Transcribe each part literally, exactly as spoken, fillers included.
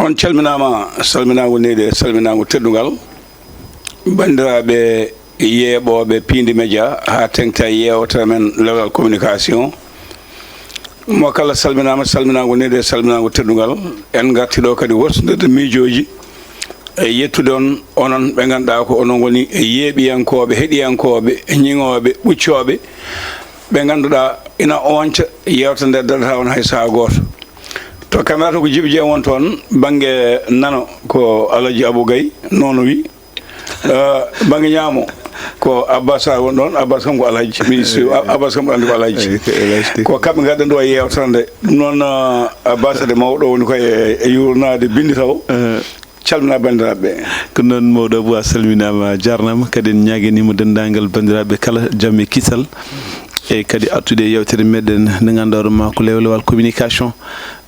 On calminaama, salminaango neyɗe, salminaango teddungal. Banndiraaɓe yeeɓooɓe Piindi Média haa teŋta yeewtere men Lewral Communication. Mo kala salminaama, salminaango neyɗe, salminaango teddungal. En ngarti ɗo kadi wosndirde miijooji e yettude on, onon ɓe ngannduɗaa ko onon ngoni yeeɓiyankooɓe, heɗiyankooɓe, ñiŋooɓe, ɓuccooɓe, ɓe ngannduɗaa ina oonca yeewtere nde darata on hay sahaa gooto. To caméra to ko Jibi Jeŋ won toon, bannge nano ko Alaji Abou Gaye, noon o wi. Eh, bannge ñaamo ko Abbas Sarr won ɗoon, Abbas kam ko Alhaji, mi si-, Abbas kam anndi ko Alhaji. Eyi, ko Alhaji tigi. Ko kamɓe ngaddan ɗo yeewtere nde. Ɗum noon, eh, Abbas de mawɗo woni ko e, e yuurnaade binndi taw. Eh. Calmina banndiraaɓe ɓe. Ko noon, mawɗo Abou, a salminaama, a jaarnaama. Kadi en ñaaganiima denndaangal banndiraaɓe kala jam e kisal. E kadi artude e yeewtere meɗen nde ngannduɗaa hoore maa ko Lewlewal Communication.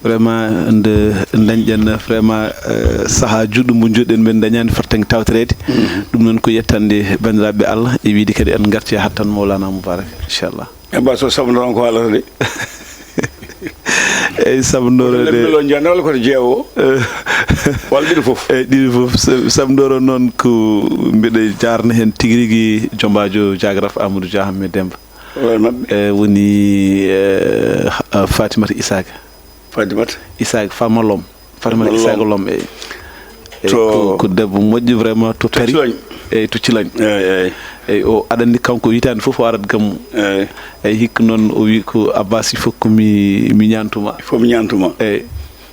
Vraiment, nde ndañɗen vraiment, eh, sahaa juutɗo mo njoɗɗen, men ndañaani fartaŋŋe tawtoreede. Mhm. Ɗum noon ko yettande banndiraaɓe Allah e wiyde kadi en ngarti e hattan Mawlana Moubarak, inchallah. E Baso Samba noon ko haalata de. Eyyi, Samba Ndoro de. Lemmel o njanna walla koto jeewo? Eh. Walla ɗiɗi fof? Eyyi, ɗiɗi fof. Sa-, Samba Ndoro noon ko mbiɗa jaarna heen tigi rigi jombaajo jaagraf Amadou Dia Hamme Demba. Hoore maɓɓe. Eh, woni, eh, ha-, Fatimata Isaka. Fatimata? Isaka Famalom. Fatimata Famalom. Isaka Lom, eyyi. Eyyi, to ko, ko debbo moƴƴo vraiment to Paris. Ciloñ. Eyyi, to Ciloñ. Eyyi, eyyi. Eyyi, o aɗa anndi kanko hitaande fof o arat gammu. Eyyi. Eyyi, hikka noon o wi ko Abbas, il faut ko mi, mi ñaantuma. Il faut mi ñaantuma. Eyyi.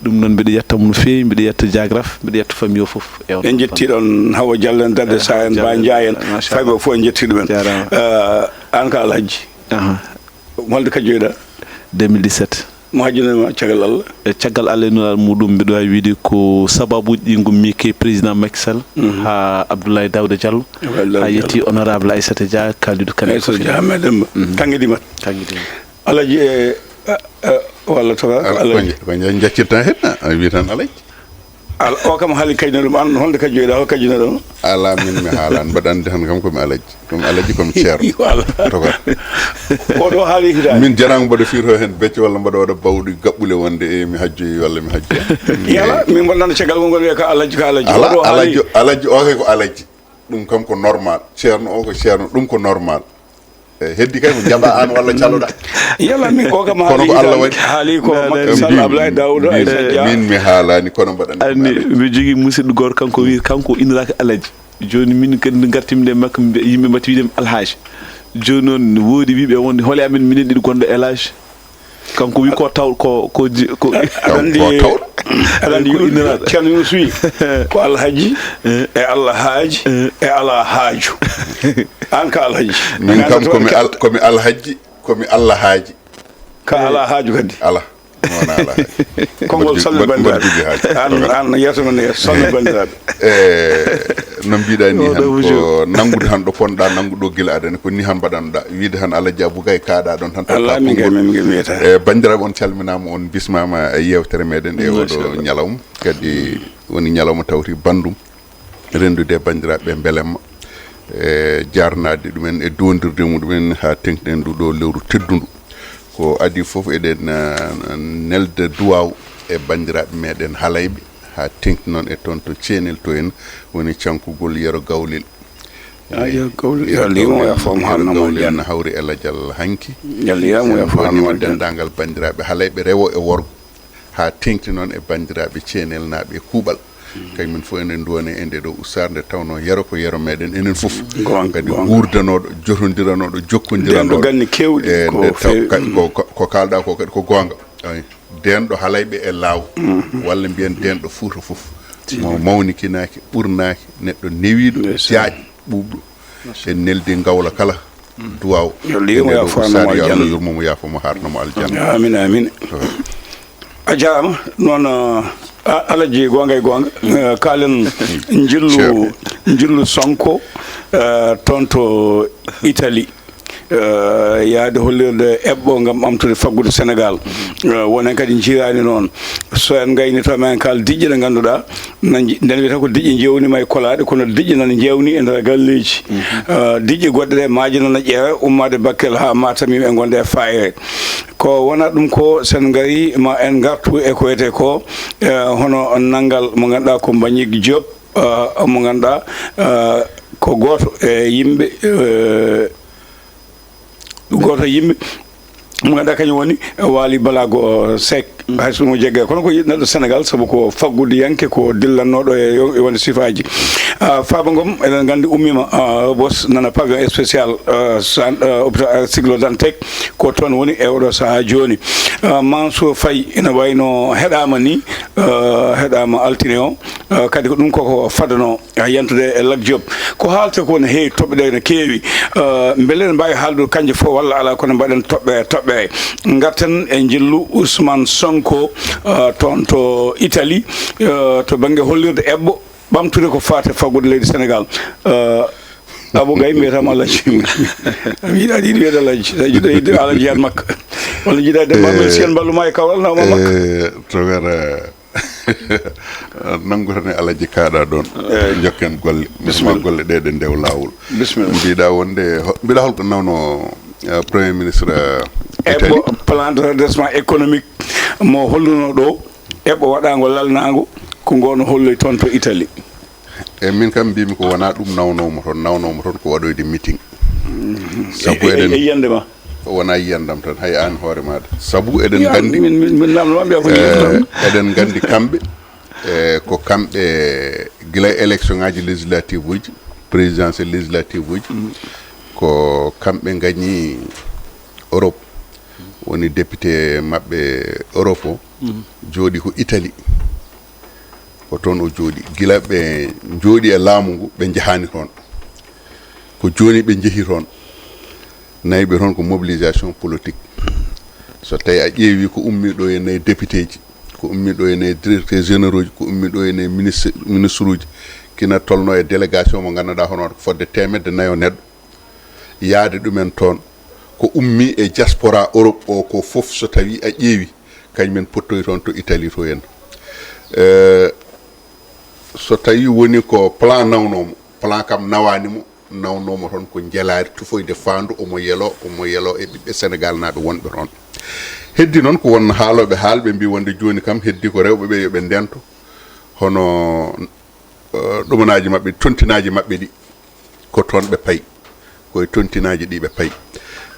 Ɗum noon mbiɗa yetta mo no feewi, mbiɗa yetta jaagraf, mbiɗa yetta famille o fof. E on en njetti ɗon Hawa Diallo en, Darde Sa en, Ba Ndiaye en, machallah. Fayɓe fof en njetti ɗumen. Jaaraama. Eh, aan ka Alhaji. Aha. Holde kajjoyɗa? Deux mille dix-sept. Mo hajjunoo ma caggal Allah? E caggal Allah e nulaaɗo muɗum, mbiɗo waawi wiide ko sababuuji ɗi ngummiike président Macky Sall, mhm, haa Abdoulaye Daouda Diallo, Abdoulaye Daouda Diallo, haa yetti honorable Aïssata Dia, Kalidou Kane. Aïssata Dia, Ahmed Demba. Mhm. Tangidi mat. Tangidi mat. Alaji e, a, a, walla to ka, Al-, Alaji. Ko nja-, ko nja-, jaccirta heen, a, a wi tan Alaji. Al-, o kam haali kajjino ɗum, aan holde kajjoyɗa, hol kajjino ɗum? Alaa, min mi haalaani, mbaɗa anndi tan kam ko mi Alaji. Ko mi Alaji, ko mi ceerno. Yo Allah. To ka. Oɗo haali hitaande. Min jaraango mbaɗa fiirto heen becce walla mbaɗa waɗa bawɗi gaɓɓule wonde e mi hajjoyi walla mi hajjoyi. Yala, min mbaɗa nana caggal ngol ngol wiya ka Alaji, ka Alaji. Alaa, oɗo haali Alaji, Alaji o kay ko Alaji. Ɗum kam ko normal. Ceerno o ko ceerno, ɗum ko normal. E heddi kay ko jaɓa aan walla caloɗa. Yala min o kam kono haali ko Allah hitaande, waɗi. Haali ko Macky Sall, Abdoulaye Daouda, Aïssata Dia. Min mi haalaani kono mbaɗa anndi. Anndi, mi jogii musidɗo gooto kanko wi kanko inniraaka Alaji. Jooni min kadi nde ngartimi nde makko, mbi-, yimɓe mbatti wiide mi Alhaji. Jooni noon, woodi wiiɓe wonde holi amen minen ɗiɗo gonɗo Elhaji. Kanko wi ko taw-, ko, ko ji-, ko aɗa anndi, ko tawɗo. Aɗa anndi ko inniraaɗo. Ceerno Yunus wi ko Alhaji, eh, e Allah haaji, eh, e ala haaju. Aan ka Alhaji. Min kam ko mi al-, ko mi Alhaji, ko mi Allah haaji. Ka ala haaju kadi. Ala. Mi wona ala. Konngol salminde banndiraaɓe. Aan, aan yeeso men yeeso, salminde banndiraaɓe. E, no mbiɗa ni han ko nanngude han ɗo ponɗa nanngude ɗo gila adani, ko ni han mbaɗanɗa. Wiide han Alaji Abou Gaye kaaɗa ɗon tan. Alla, min kay, min, min mbiyata. E, banndiraaɓe on calminaama, on bismaama e yeewtere meɗen e oɗo ñalawma. Kadi woni ñalawma tawti banndum. Renndude e banndiraaɓe ɓe mbelemma, e jaarnaade ɗumen e doondirde muɗumen haa teŋten ndu ɗo lewru teddundu. Ko adii fof eɗen, eh, nelde duwaaw e banndiraaɓe meɗen Halayɓe, haa teŋti noon e toon to Ceenel to en woni cankugol Yero Gawlel. Ah, Yero Gawlel, Yero Gawlel, Yero Gawlel no hawri e lajal hanki. Yero Gawlel no hawri e lajal hanki. En mbelniima denndaangal banndiraaɓe Halayɓe rewo e worgo. Haa teeŋti noon e banndiraaɓe Ceenelnaaɓe e kuuɓal. Kañum en fof enen nduwani e ndee ɗoo ustaare nde tawnoo Yero ko Yero meɗen enen fof. Goonga, kadi goonga. Wuurdanooɗo, jotondiranooɗo, jokkondiranooɗo. Denɗo ganni keewɗi, e ko nde taw feewi. Ka-, ko, ko, ko kaalɗaa ko kadi ko goonga. Ay, denɗo Halayɓe e Laaw, walla mbiyen denɗo Fuuta fof. Mo mawnikinaaki, ɓurnaaki, neɗɗo newiiɗo, ndeysaan, jaajɗo, ɓuuɓɗo. En neldi ngawla kala duwaaw. Yo Allah yurmo, yaafoya mo aljanna. Yo Allah yurmo mo, yaafo mo, haarno mo aljanna. Amin, amin. To. A jaaraama. Noon, a, Alaji, goonga e goonga. Eh, kaalen njillu, njillu Sonko, eh, toon to Italie. Eh, yaade hollirde eɓɓo ngam ɓamtude faggudu Senegaal. Eh, wonen kadi njiiraani noon. So en ngayni to men kal diƴƴe ɗe ngannduɗaa, na nji-, nden wiyata ko diƴƴe njeewni may kolaaɗe, kono diƴƴe nana njeewni e nder galleeji. Eh, diƴƴe goɗɗe ɗe maaje nana ƴeewe, ummaade Bakkel haa Matam, yimɓe ngonde e faayre. Ko wona ɗum ko, sen ngari ma en ngartu e ko wiyetee ko, eh, hono nanngal mo ngannduɗaa ko Mbagnick Diop, eh, mo ngannduɗaa, eh, ko gooto e yimɓe, eh, gooto e yimɓe mo ngannduɗaa kañum woni Waly Balago Seck. Hay so mo jegge, kono ko yiɗ neɗɗo Senegaal, sabu ko faggudiyanke, ko dillannooɗo e yo-, e wonde sifaaji. Ah, Faaba Ngom, eɗen nganndi ummiima, ah, Rebos, nana pavillon spécial, ah, san-, ah, hôpital, ah, Siglo Dantec, ko toon woni e oɗo sahaa jooni. Ah, Mansour Faye ina wayno heɗaama ni, ah, heɗaama altine o, ah, kadi ko ɗum koko fadano, ah, yantude e Lat Diop. Ko haalta ko ne heewi, toɓɓe ɗe ne keewi. Ah, mbele ne mbaawi haaldude kanje fof walla alaa, kono mbaɗen toɓɓe, toɓɓe. Ngarten e njillu Ousmane Sonko, ah, toon to Italie, ah, to bannge hollirde eɓɓo, ɓamtude ko faati e faggudu leydi Senegaal. Ah, Abou Gaye, mbiyataama Alhaji. Mi yiɗaa ɗiɗi wiyde Alhaji. Sa jiɗo yiɗde Alhaji Yat Makka. Walla jiɗaa de Babel Sien mballu ma e Kawral naw ma Makka. Eh, to wiyata, nanngu tan e Alhaji kaaɗa ɗoon. Eey. Njokken golle. Bisimilla. Golle ɗe ɗe ndew laawol. Bisimilla. Mbiɗa wonde, ho-, mbiɗa holko nawno, eh, Premier Ministre, eh, Italie? Eɓɓo plan de redressement économique mo holluno ɗo, eɓɓo waɗaango lalnaango, ko ngono holloy toon to Italie. E min kam mbimi ko wona ɗum nawnoomo toon, nawnoomo toon ko waɗoyde meeting. Sabu e, e, eɗen e yiyannde ma? Wona yiyandam tan, hay aan hoore maaɗa. Sabu eɗen nganndi, min, min, min namno mbiya ko yiyannde tan. Eh, eɗen nganndi kamɓe, eh, ko kamɓe gila e élection ngaji législative uji, présidentielle législative uji, ko kamɓe ngañi Europe, woni député maɓɓe Europe o, jooɗi ko Italie. Ko toon o jooɗi. Gila ɓe njooɗi e laamu ngu, ɓe njahaani toon. Ko jooni ɓe njehi toon. Nayi ɓe toon ko mobilisation politique. So tawi a ƴeewi ko ummi ɗo e nayi député ji, ko ummi ɗo e nayi directeur généraux ji, ko ummi ɗo e nayi ministre, ministre uji, kina tolno e délégation mo ngannduɗaa hono fodde teemedde nayo neɗɗo. Yaade ɗumen toon, ko ummi e diaspora Europe o ko fof, so tawi a ƴeewi, kañum en pottoyi toon to Italie to en. Eh, so tawi woni ko plan nawnomo, plan kam nawani mo, nawnomo toon ko jelaari tufoyde faandu, omo yelo, omo yelo e ɓiɓɓe Senegal naaɓe wonɓe toon. Heddi noon ko won haalooɓe haalɓe mbi wonde jooni kam heddi ko rewɓe ɓe yo ɓe ndento, hono, eh, ɗumanaaji maɓɓe, tontinaaji maɓɓe ɗi, ko toon ɓe payi, ko e tontinaaji ɗi ɓe payi.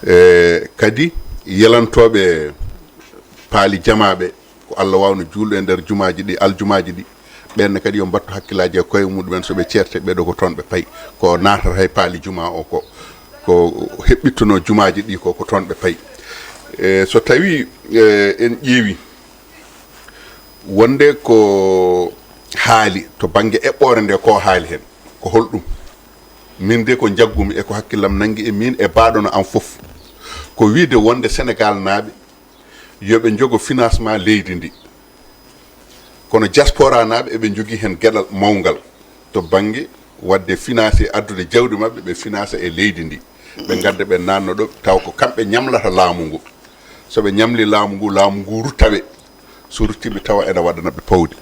Eh, kadi yelantooɓe paali jamaaɓe, ko Allah waawno juulɗo e nder jumaaji ɗi, aljumaaji ɗi, ɓeen ne kadi yo mbattu hakkillaaji e koye muɗumen, so ɓe ceerte, ɓee ɗo ko toon ɓe payi, ko naatata e paali jumaa o ko, ko heɓɓittuno jumaaji ɗi ko, ko toon ɓe payi. Eh, so tawi, eh, en ƴeewi wonde ko haali to bannge eɓɓoore nde, ko haali heen, ko holɗum? Min de ko njaggumi e ko hakkillam nanngi e min e baaɗono am fof, ko wiide wonde Senegal naaɓe yo ɓe njogo financement leydi ndi. Kono diaspora naaɓe eɓe njogii heen geɗal mawngal to bannge waɗde financé, addude jawdi maɓɓe, ɓe financé e leydi ndi. Ɓe ngadda, ɓe naatna ɗo, taw ko kamɓe ñamlata laamu ngu. So ɓe ñamli laamu ngu, laamu ngu rutta ɓe. So ruttii ɓe tawa ena waɗana ɓe pawdi.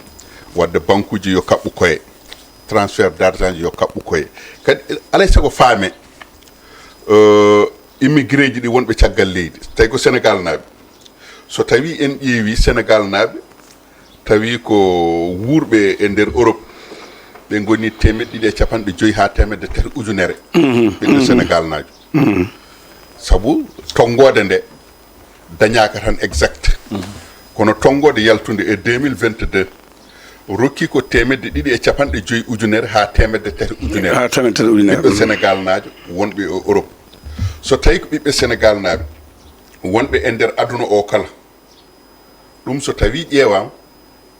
Waɗde bankuuji yo kaɓɓu koye. Transfert d'argent yo kaɓɓu koye. Kadi alay sago faame, eh, immigré ji ɗi wonɓe caggal leydi, tawi ko Senegal naaɓe. So tawi en ƴeewi Senegal naaɓe, tawi ko wuurɓe e nder Europe, ɓe ngoni teemeɗɗe ɗiɗi e capanɗe joyi haa teemedde tati ujunere. Mhm, ɓiɓɓe mhm. Senegal naajo. Mhm. Sabu tonngoode nde dañaaka tan exact. Mhm. Kono tonngoode yaltunde e deux mille vingt-deux rokki ko teemedde ɗiɗi e capanɗe joyi ujunere haa teemedde tati ujunere. Haa teemedde tati ujunere. Ɓiɓɓe Senegal naajo wonɓe e Europe. So tawi ko ɓiɓɓe Senegal naaɓe wonɓe e nder aduna o kala, ɗum so tawi ƴeewaama,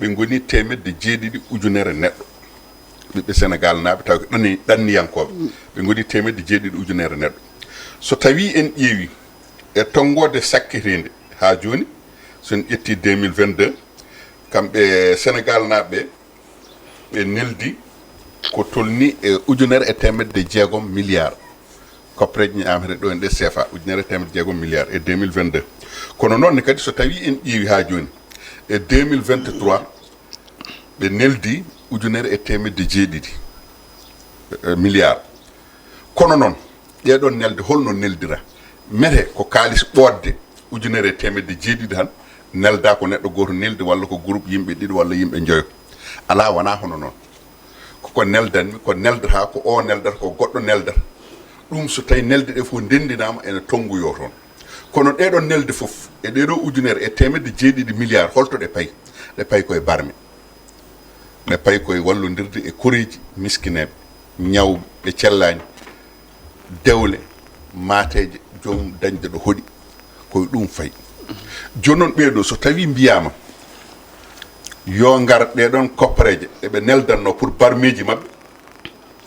ɓe ngoni teemedde jeeɗiɗi ujunere neɗɗo. Ɓiɓɓe Senegal naaɓe taw ko ɗanni-, ɗanniyankooɓe. Ɓe ngoni teemedde jeeɗiɗi ujunere neɗɗo. So tawi en ƴeewi e tonngoode sakketeende haa jooni, so en ƴetti deux mille vingt-deux, kamɓe Senegal naaɓe ɓe, ɓe neldi ko tolni e ujunere e teemedde jeegom milliard. Koppareeji ñaamre ɗo en ɗe C F A ujunere e teemedde jeegom milliards e deux mille vingt-deux. Kono noon ne kadi, so tawii en ƴeewi haa jooni, e deux mille vingt-trois ɓe neldi ujunere e teemedde jeeɗiɗi, eh, milliards. Kono noon, ɗee ɗoon nelde, holno neldira? Mete ko kaalis ɓooyde ujunere e teemedde jeeɗiɗi tan, neldaa ko neɗɗo gooto neldi, walla ko groupe yimɓe ɗiɗo walla yimɓe njoyo. Alaa, wonaa hono noon. Ko ko neldanmi, ko neldata, ko o neldata, ko goɗɗo neldata. Ɗum so tawi nelde ɗe fof ndenndinaama, ene tonngoyoo toon. Kono ɗee ɗoon nelde fof, e ɗee ɗoo ujunere e teemedde jeeɗiɗi milliards, holto ɗe payi? Ɗe payi koye barme. Ɗe payi koye wallondirde e koreeji miskineeɓe, ñawɓe cellaani, dewle, maateeje, joom dañde ɗo hoɗi, koye ɗum fayi. Jooni noon, ɓee ɗoo, so tawii mbiyaama yo ngar ɗee ɗoon koppareeje ɗe ɓe neldannoo pour barmeeji maɓɓe,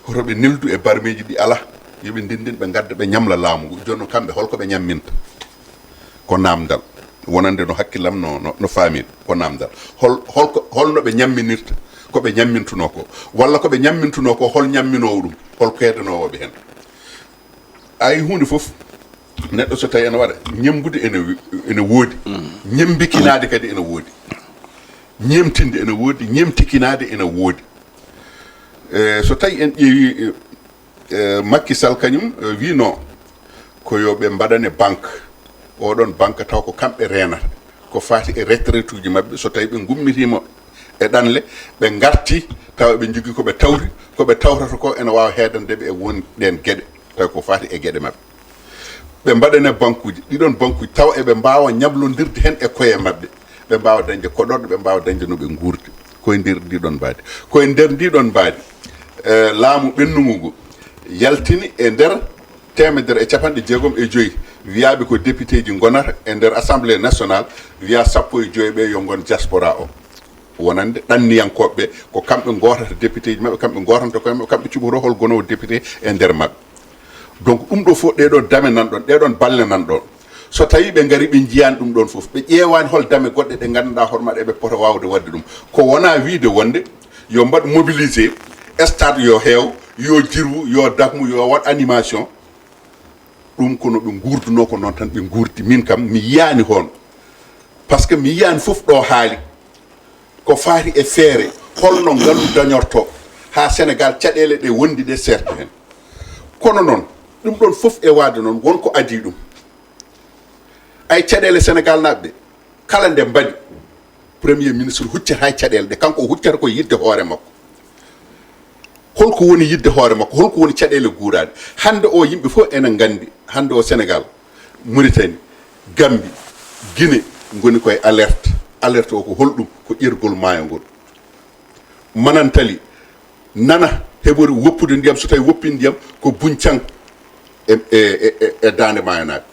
hoto ɓe neldu e barmeeji ɗi alaa, yo ɓe ndenndin, ɓe ngadda, ɓe ñamla laamu ngu. Jooni noon, kamɓe, holko ɓe ñamminta? Ko naamndal. Wonande no hakkillam no, no, no faamiri, ko naamndal. Hol, holko, holno ɓe ñamminirta ko ɓe ñammintunoo ko? Walla ko ɓe ñammintunoo ko, hol ñamminoowo ɗum? Hol keedanoowo ɓe heen? Ay, huunde fof, neɗɗo so tawi ene waɗa, ñemmbude ene, ene woodi. Ñemmbikinaade kadi ene woodi. Ñeemtinde ene woodi, ñeemtikinaade ene woodi. E, so tawi en ƴeewi, e, e, Macky Sall kañum, e, wiino ko yo ɓe mbaɗane banque. Oɗon banque taw ko kamɓe reenata. Ko faati e retraite uji maɓɓe, so tawi ɓe ngummitiima e ɗanle, ɓe ngarti, tawa ɓe njogii ko ɓe tawri, ko ɓe tawrata ko ene waawa heedande ɓe e won ɗeen geɗe, tawi ko faati e geɗe maɓɓe. Ɓe mbaɗane bankuuji, ɗiɗon bankuuji, tawa eɓe mbaawa ñablondirde heen e koye maɓɓe. Ɓe mbaawa dañde koɗorɗe, ɓe mbaawa dañde no ɓe nguurdi. Koye nder ndiɗon mbaadi. Koye nder ndiɗon mbaadi, e, laamu ɓennungu ngu yaltini e nder teemedere e capanɗe jeegom e joyi wiyaaɓe ko député ji ngonata e nder Assemblée nationale, wiyaa sappo e joyi ɓe yo ngon diaspora o. Wonande ɗanniyankooɓe ɓe, ko kamɓe ngootata député ji maɓɓe, kamɓe ngootanta koye maɓɓe, kamɓe cuɓotoo hol gonoowo député e nder maɓɓe. Donc, ɗum ɗo fof, ɗee ɗoo dame nan ɗoon, ɗee ɗoon balle nan ɗoon. So tawii ɓe ngari, ɓe njiyaani ɗum ɗoon fof, ɓe ƴeewaani hol dame goɗɗe ɗe ngannduɗaa hoore maɓɓe eɓe pota waawde waɗde ɗum. Ko wonaa wiyde wonde yo mbaɗ mobilisé, stade yo heew, yo jirwu, yo dakmu, yo waɗ animation. Ɗum ko no ɓe nguurdunoo ko noon tan ɓe nguurdi. Min kam, mi yiyaani hoon. Par ce que mi yiyaani fof ɗo haali. Ko faati e feere, holno ngalu dañorto haa Senegaal caɗeele ɗe wondi ɗe seerta heen. Kono noon, ɗum ɗoon fof e waade noon, won ko adii ɗum. Ay, caɗeele Senegaal naaɓe ɗe, kala nde mbaɗi, Premier ministre huccata e caɗeele ɗe, kanko o huccata ko yiɗde hoore makko. Holko woni yiɗde hoore makko? Holko woni caɗeele guuraaɗe? Hannde o, yimɓe fof ene nganndi, hannde o, Senegaal, Mauritanie, Gambie, Guinée ngoni koye alerte. Alerte o ko holɗum? Ko ƴergol maayo ngol. Manantali nana heɓori woppude ndiyam, so tawi woppii ndiyam ko Buñcang e, e, e, e, e Daande Maayo naaɓe.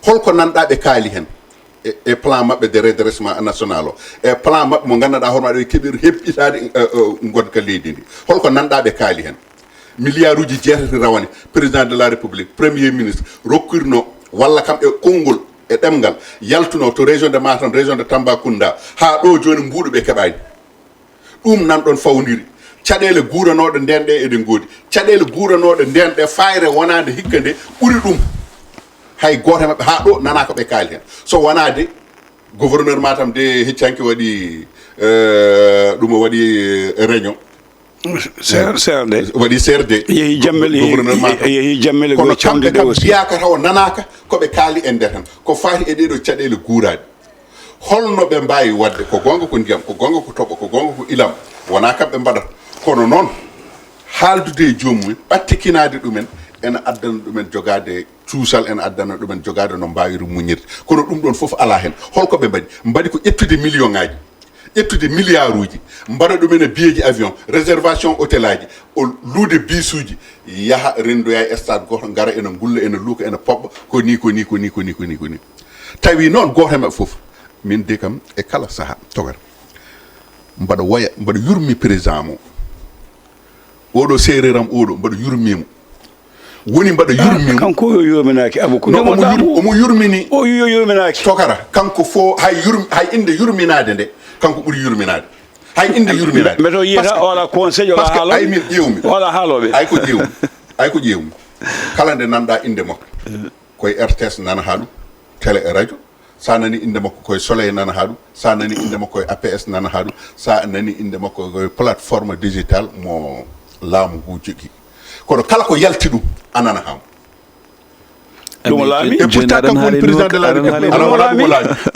Holko nanɗaa ɓe kaali heen? E, e plan maɓɓe de redressement national o, e plan maɓɓe mo ngannduɗaa hoore maɓɓe keɓir heɓɓitaade, e, e, ngonka leydi ndi. Holko nanɗaa ɓe kaali heen? Milliards uji jeetati rawane, président de la République, premier ministre, rokkirno walla kam e konngol, e ɗemngal, yaltuno to région de Matam, région de Tambacounda, haa ɗo jooni mbuuɗu ɓe keɓaani. Ɗum nan ɗon fawndiri. Caɗeele guuranooɗe ndeen ɗe eɗen ngoodi. Caɗeele guuranooɗe ndeen ɗe, fayre wonaande hikka nde ɓuri ɗum. Hay gooto e maɓɓe haa ɗo nanaa ko ɓe kaali heen. So wonaade gouverneur Matam de hecci hanki waɗi, eh, ɗum o waɗi, eh, réunion. C R D. Waɗi C R D. Yehi Jammel, yehi, gouverneur Matam. Yehi Jammel, kono kamɓe kam mbiyaaka taw nanaaka ko ɓe kaali e nder tan. Ko faati e ɗee ɗoo caɗeele guuraaɗe. Holno ɓe mbaawi waɗde? Ko goonga ko ndiyam, ko goonga ko toɓo, ko goonga ko ilam. Wonaa kamɓe mbaɗata. Kono noon, haaldude e joomum en, ɓattikinaade ɗumen, ene addana ɗumen jogaade cuusal, ene addana ɗumen jogaade no mbaawiri muñirde. Kono ɗum ɗoon fof alaa heen. Holko ɓe mbaɗi? Mbaɗi ko ƴettude million ŋaaji, ƴettude milliard uji, mbaɗa ɗum ene biyeeji avion, réservation hôtel aji, o luude bisuuji, yaha renndoya e stade gooto, ngara ene ngulla, ene luuka, ene poɓɓa, ko ni, ko ni, ko ni, ko ni, ko ni, ko ni. Tawi noon gooto e maɓɓe fof, min de kam e kala sahaa, tokata, mbaɗa woya, mbaɗa yurmi président mo. Oɗo séeréer am oɗo, mbaɗa yurmi mo. Woni mbaɗa yurmi mo. Kanko o yo yurminaaki, Abu, ko no, omo yur-, omo yurmini. O yo yurminaaki. Tokara, kanko fo, hay yurm-, hay innde yurminaade nde, kanko ɓuri yurminaade. Hay innde yurminaade. Mbeɗo yiyata o ala conseil, o ala haaloɓe. Parce que ay min ƴeewmi. O ala haaloɓe. Ay ko ƴeewmi. Ay ko ƴeewmi. Kala nde nanɗa inde makko, koye R T S nanaha ɗum, télé e radio. Sa nani inde makko koye Soleil nanaha ɗum. Sa nani inde makko koye A P S nanaha ɗum. Sa nani inde makko koye plateforme digital mo laamu ngu jogui. Kono kala ko yalti ɗum, a nanaha mo. Ɗum o laami. Et pourtant, kanko woni président de la République. Ɗum o laami.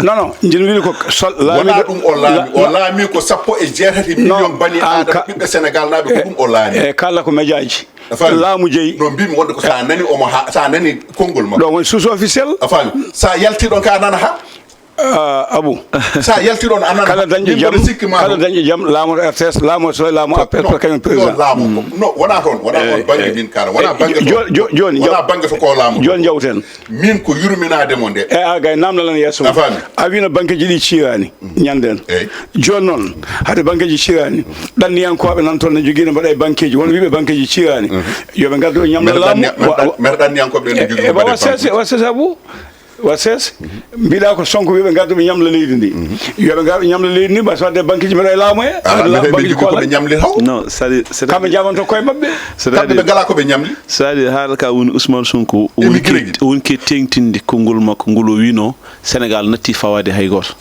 Non, non, jin wini ko sol laami. Wona ɗum o laami. O laami ko sappo e jeetati million bani adama, ɓiɓɓe Sénégal naaɓe, ko ɗum o laami. E kala ko médiaji. Laamu jeyi. No mbimi wonde ko sa nani omo ha, sa nani konngol makko. Ɗo woni sous officiel. A faami. Sa yalti ɗon ka nana ha. Ah, Abu. Sa yalti ɗon a nana. Kala dañɗo jam, kala dañɗo jam, laamu R T S, laamu Soleil, laamu A P S, ko kañum président. Laamu ko. No, wona toon, wona toon bangge min kala, wona bangge to. Joni, joni, wona bangge to ko laamu. Joni jawten. Min ko yurminaade mo nde. E a gay namdalan yeeso. A faami. A wino bankeji ɗi ciirani. Ñanden. Joni noon, hade bankeji ciirani. Ɗanniyankooɓe nan toon ne jogino mbaɗa e bankeji. Won wiɓe bankeji ciirani. Yoɓe ngaddu ɓe ñamla laamu. Mbeɗa ɗanniyankooɓe ɓe ne jogino mbaɗa e bankeji. Wa sese, wa sese Abu. Wa sees mbiɗa ko Sonko wiɓe ngaddu ɓe ñamla leydi ndi. Yoɓe ngar ɓe ñamla leydi ndi, mbaɗa so wadde bankeji mbeɗa e laamu he. Bankeji ko ɓe ñamli taw. Non, c'est-à-dire, c'est-à-dire, kamɓe jamanto koye maɓɓe. Kamɓe ɓe ngala ko ɓe ñamli. C'est-à-dire, haala ka woni Ousmane Sonko woni ke tengtinde konngol makko ngol o wino Sénégal natti fawade hay goto,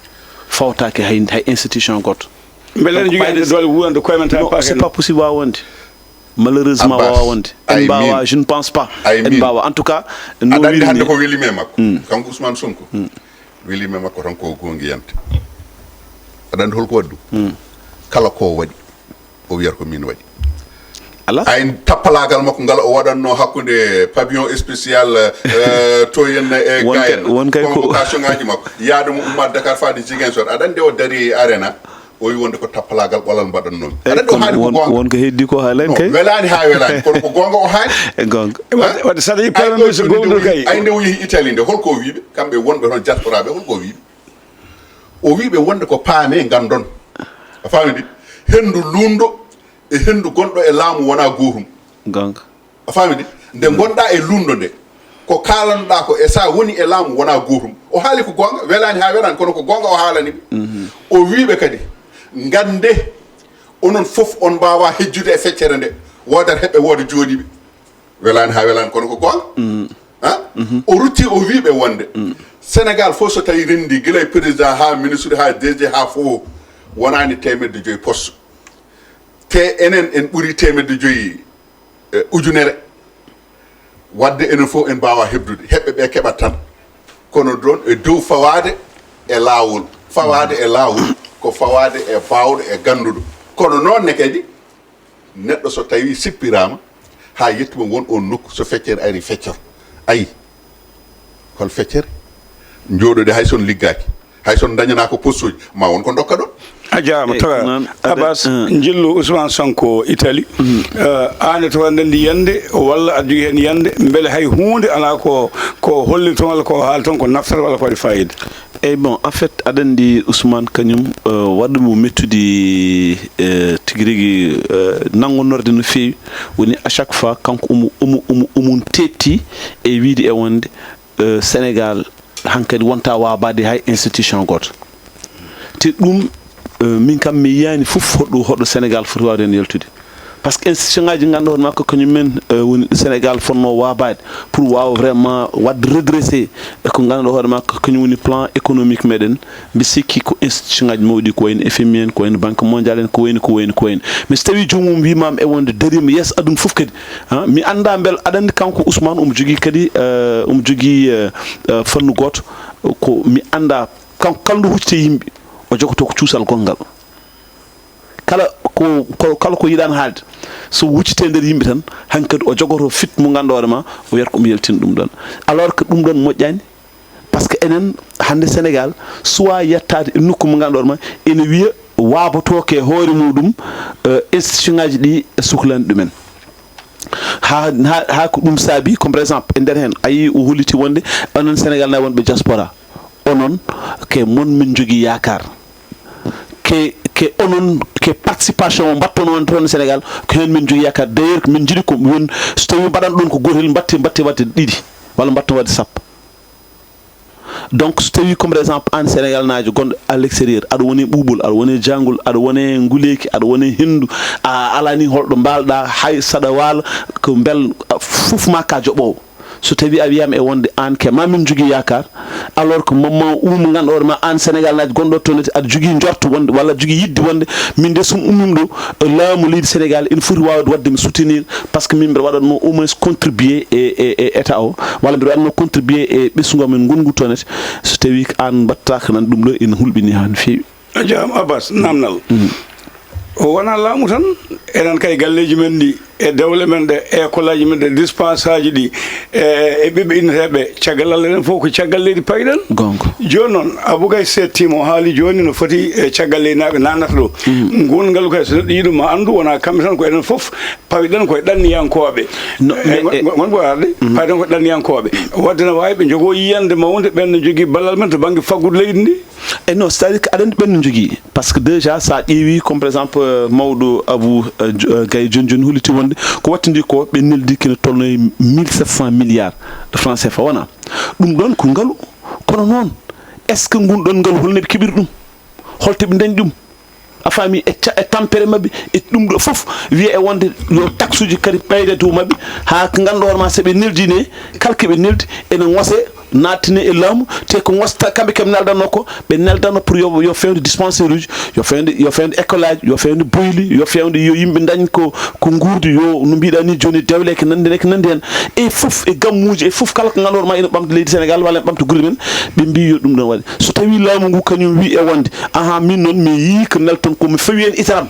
fawtake hay, hay institution goto. Mbele ne jogui hande doole wurande koye men tan. C'est pas possible wawa wonde. Malheureusement wawa wonde. En mbawa, je ne pense pas. En mbawa en tout cas. No aɗa andi hande ko welimi e makko kanko Ousmane Sonko. Welimi e makko tan ko gongiyante. Aɗa andi holko waɗi ɗum? Kala ko waɗi o wiyata ko min waɗi. Ala ay tappalagal makko ngal o waɗanno hakkude pavillon spécial to yenna e gayen won kay ko convocation ngaji makko yaade mo umma Dakar faade Ziguinchor. Aɗa andi o dari arena. O wi wonde ko tappalagal ɓolal mbaɗannomi. Aɗa ɗo haali ko gonga. Won ko heddi ko haalen kay. Welani ha welani kono ko gonga o haali. E gonga. Wadde sa tawi premier ministre gomɗo kay. Ay nde o yehi Italie nde holko o wiɓe kamɓe wonɓe toon diaspora ɓe holko o wiɓe? O wiɓe wonde ko paame gandon. A faami de? Hendu lundo e hendu gonɗo e laamu wona gotum. Gonga. A faami de? Nde gonɗa e lundo nde ko kalanɗa ko e sa woni e laamu wona gotum. O haali ko gonga, welani ha welani kono ko gonga o haalani ɓe. O wiɓe kadi gande onon fof on mbawa hejjude e feccere nde. Wodata heɓɓe wooda jooɗiɓe. Welani ha welani kono ko gonga. Ha o rutti o wiɓe wonde Sénégal fof so tawi rendi gila e président ha ministre ha D G ha fof wonani temedde joyi poste. Te enen en ɓuuri temedde joyi ujunere. Wadde enen fof en mbawa hebdude heɓɓe ɓe keɓat tan kono ɗon e dow fawade e lawol. Fawade e lawol ko fawade e bawɗo e ganduɗo. Kono noonne kadi neɗɗo so tawi sippirama ha yettuma won on nokku so feccere ari feccor. Ayi hol feccere? Jooɗode hay son liggaki hay son dañana ko postuji ma won ko dokka ɗon. A jarama tawa Abbas jillu Ousmane Sonko Italie. An e tawa ndendi yande walla aɗa jogui hen yande beele hay hunde ala ko ko holli toon walla ko haali toon ko naftata walla ko waɗi fayida? Eyyi bon en fait aɗa andi Ousmane kañum waɗɗo mo mettudi tigi rigui nanngonorde no fewi woni à chaque fois kanko omo omo omo omum tetti e wiide e wonde Sénégal hankadi wonta wabade hay institution goto. Te ɗum min kam mi yiyani fof hoɗo hoɗo Sénégal foti wawde hen yaltude. Par ce que institution ngaji ganduɗa hoore makko kañum men woni Sénégal fonno wabade pour wawa vraiment wadde redressé e ko ganduɗa hoore makko kañum woni plan économique meɗen. Mbi sikki ko institution ngaji mawɗi ko wayno F M I en ko wayno banque mondiale en ko wayno ko wayno ko wayno. Mais so tawi joomum wimama e wonde darima yeeso aduna fof kadi. Mi anda beel aɗa andi kanko Ousmane omo jogui kadi omo jogui fannu goto ko mi anda kanko kala ndu huccite yimɓe o jogoto ko cuusal gonngal. Kala ko kala ko yiɗani haalde so wuccite nder yimɓe tan hankadi o jogoto fit mo ganduɗa hoore ma o wiyata ko omo yaltina ɗum ɗon. Alors que ɗum ɗon moƴƴani. Par ce que enen hande Sénégal suwa yettade e nokku mo ganduɗa hoore ma ene wiya wabotoke e hoore muɗum. Institution ngaji ɗi suklani ɗumen. Ha ha ha ko ɗum saabi comme par exemple e nder hen a yii o holliti wonde onon Sénégal na wonɓe diaspora onon ke mon min jogui yakar. Ke ke onon ke participation o mbatton on toon Sénégal ko hen min jogui yakar d'ailleurs min jiiɗi ko won so tawi mbaɗan ɗon ko gotel mbatte mbatte wadde ɗiɗi walla mbatton wadde sappo. Donc, so tawii, comme par exemple, aan Sénégalnaajo gonɗo à l'extérieur, aɗa woni ɓuuɓol, aɗa woni jangol, aɗa woni nguleeki, aɗa woni henndu, a alaa ni holɗo mbaalɗaa, hay saɗa waala, ko mbel, fof ma ka joɓoowo. So tawii a wiyaama e wonde aan ke ma min njogii yaakaar, alors que moment uuma ngannduɗaa hoore ma aan Sénégalnaajo gonɗo toon, aɗa jogii njorto wonde, walla jogii yidde wonde, min de, so mi ummiima ɗo, laamu leydi Sénégal ina foti waawde waɗde mi soutenir, parce que min mbiɗa waɗatnoo au moins contribuer e, e, e état o, walla mbiɗa waɗatnoo contribuer e ɓesngu amen ngonngu toon. So tawii ko aan mbaɗtaaka nan, ɗum ɗo ina hulɓinii haa no feewi. A jaaraama, Abbas, naamnal. O wonaa laamu tan, enen kay galleeji men ɗi, e dewle men ɗe, e école aji men ɗe, dispense aji ɗi, e, e ɓiɓɓe inneteeɓe caggal Allah, enen fof ko caggal leydi payɗen. Goonga. Jooni noon, Abou Gaye seettiima, o haali jooni no foti e caggal leydi, na ɓe naatnata ɗo. Nguun ngalu kay, so neɗɗo yiɗi ma anndu, wonaa kamɓe tan, ko enen fof payɗen koye ɗanniyankooɓe. No, e, mais, e, gon-, gonɓe arde, payɗen koye ɗanniyankooɓe. Waɗde na waawi ɓe njogoo yiyannde mawnde, ɓen no njogii ballal men to bannge faggudu leydi ndi. E non, c'est-à-dire que aɗa anndi ɓen no njogii. Parce que déjà, so a ƴeewi, comme par exemple, euh, mawɗo Abou, euh, Jo-, euh, Gaye jooni jooni holliti wonde ko wattindi ko, ɓe neldi kene tolno e mille sept cents milliards de francs C F A, wona? Ɗum ɗon ko ngalu. Kono noon, est-ce que ngun ɗon ngalu, holno ɓe keɓiri ɗum? Holto ɓe ndañi ɗum? A faami, e ca-, e tampere maɓɓe, e ɗum ɗo fof, wiya e wonde yo taxe uji kadi ɓeyde dow maɓɓe, haa ko ngannduɗaa hoore ma, so ɓe neldi ne, kala ko ɓe neldi, ene ngose, nattine e laamu, te ko ngosta kamɓe kam neldanno ko, ɓe neldanno pour yo, yo fewde dispensaire uji, yo fewde, yo fewde école aji, yo fewde boyli, yo fewde yo yimɓe ndañ ko, ko nguurdi, yo no mbiɗa ni jooni dewle ko nanndi, ko nanndi heen. E fof, e gammuuji, e fof kala ko ngannduɗaa hoore ma ina ɓamta leydi Sénégal walla ene ɓamta golle men, ɓe mbi yo ɗum ɗon waɗe. So tawii laamu ngu kañum wi e wonde, ahan, min noon mi yii ko nelton ko, mi fawi heen itaram.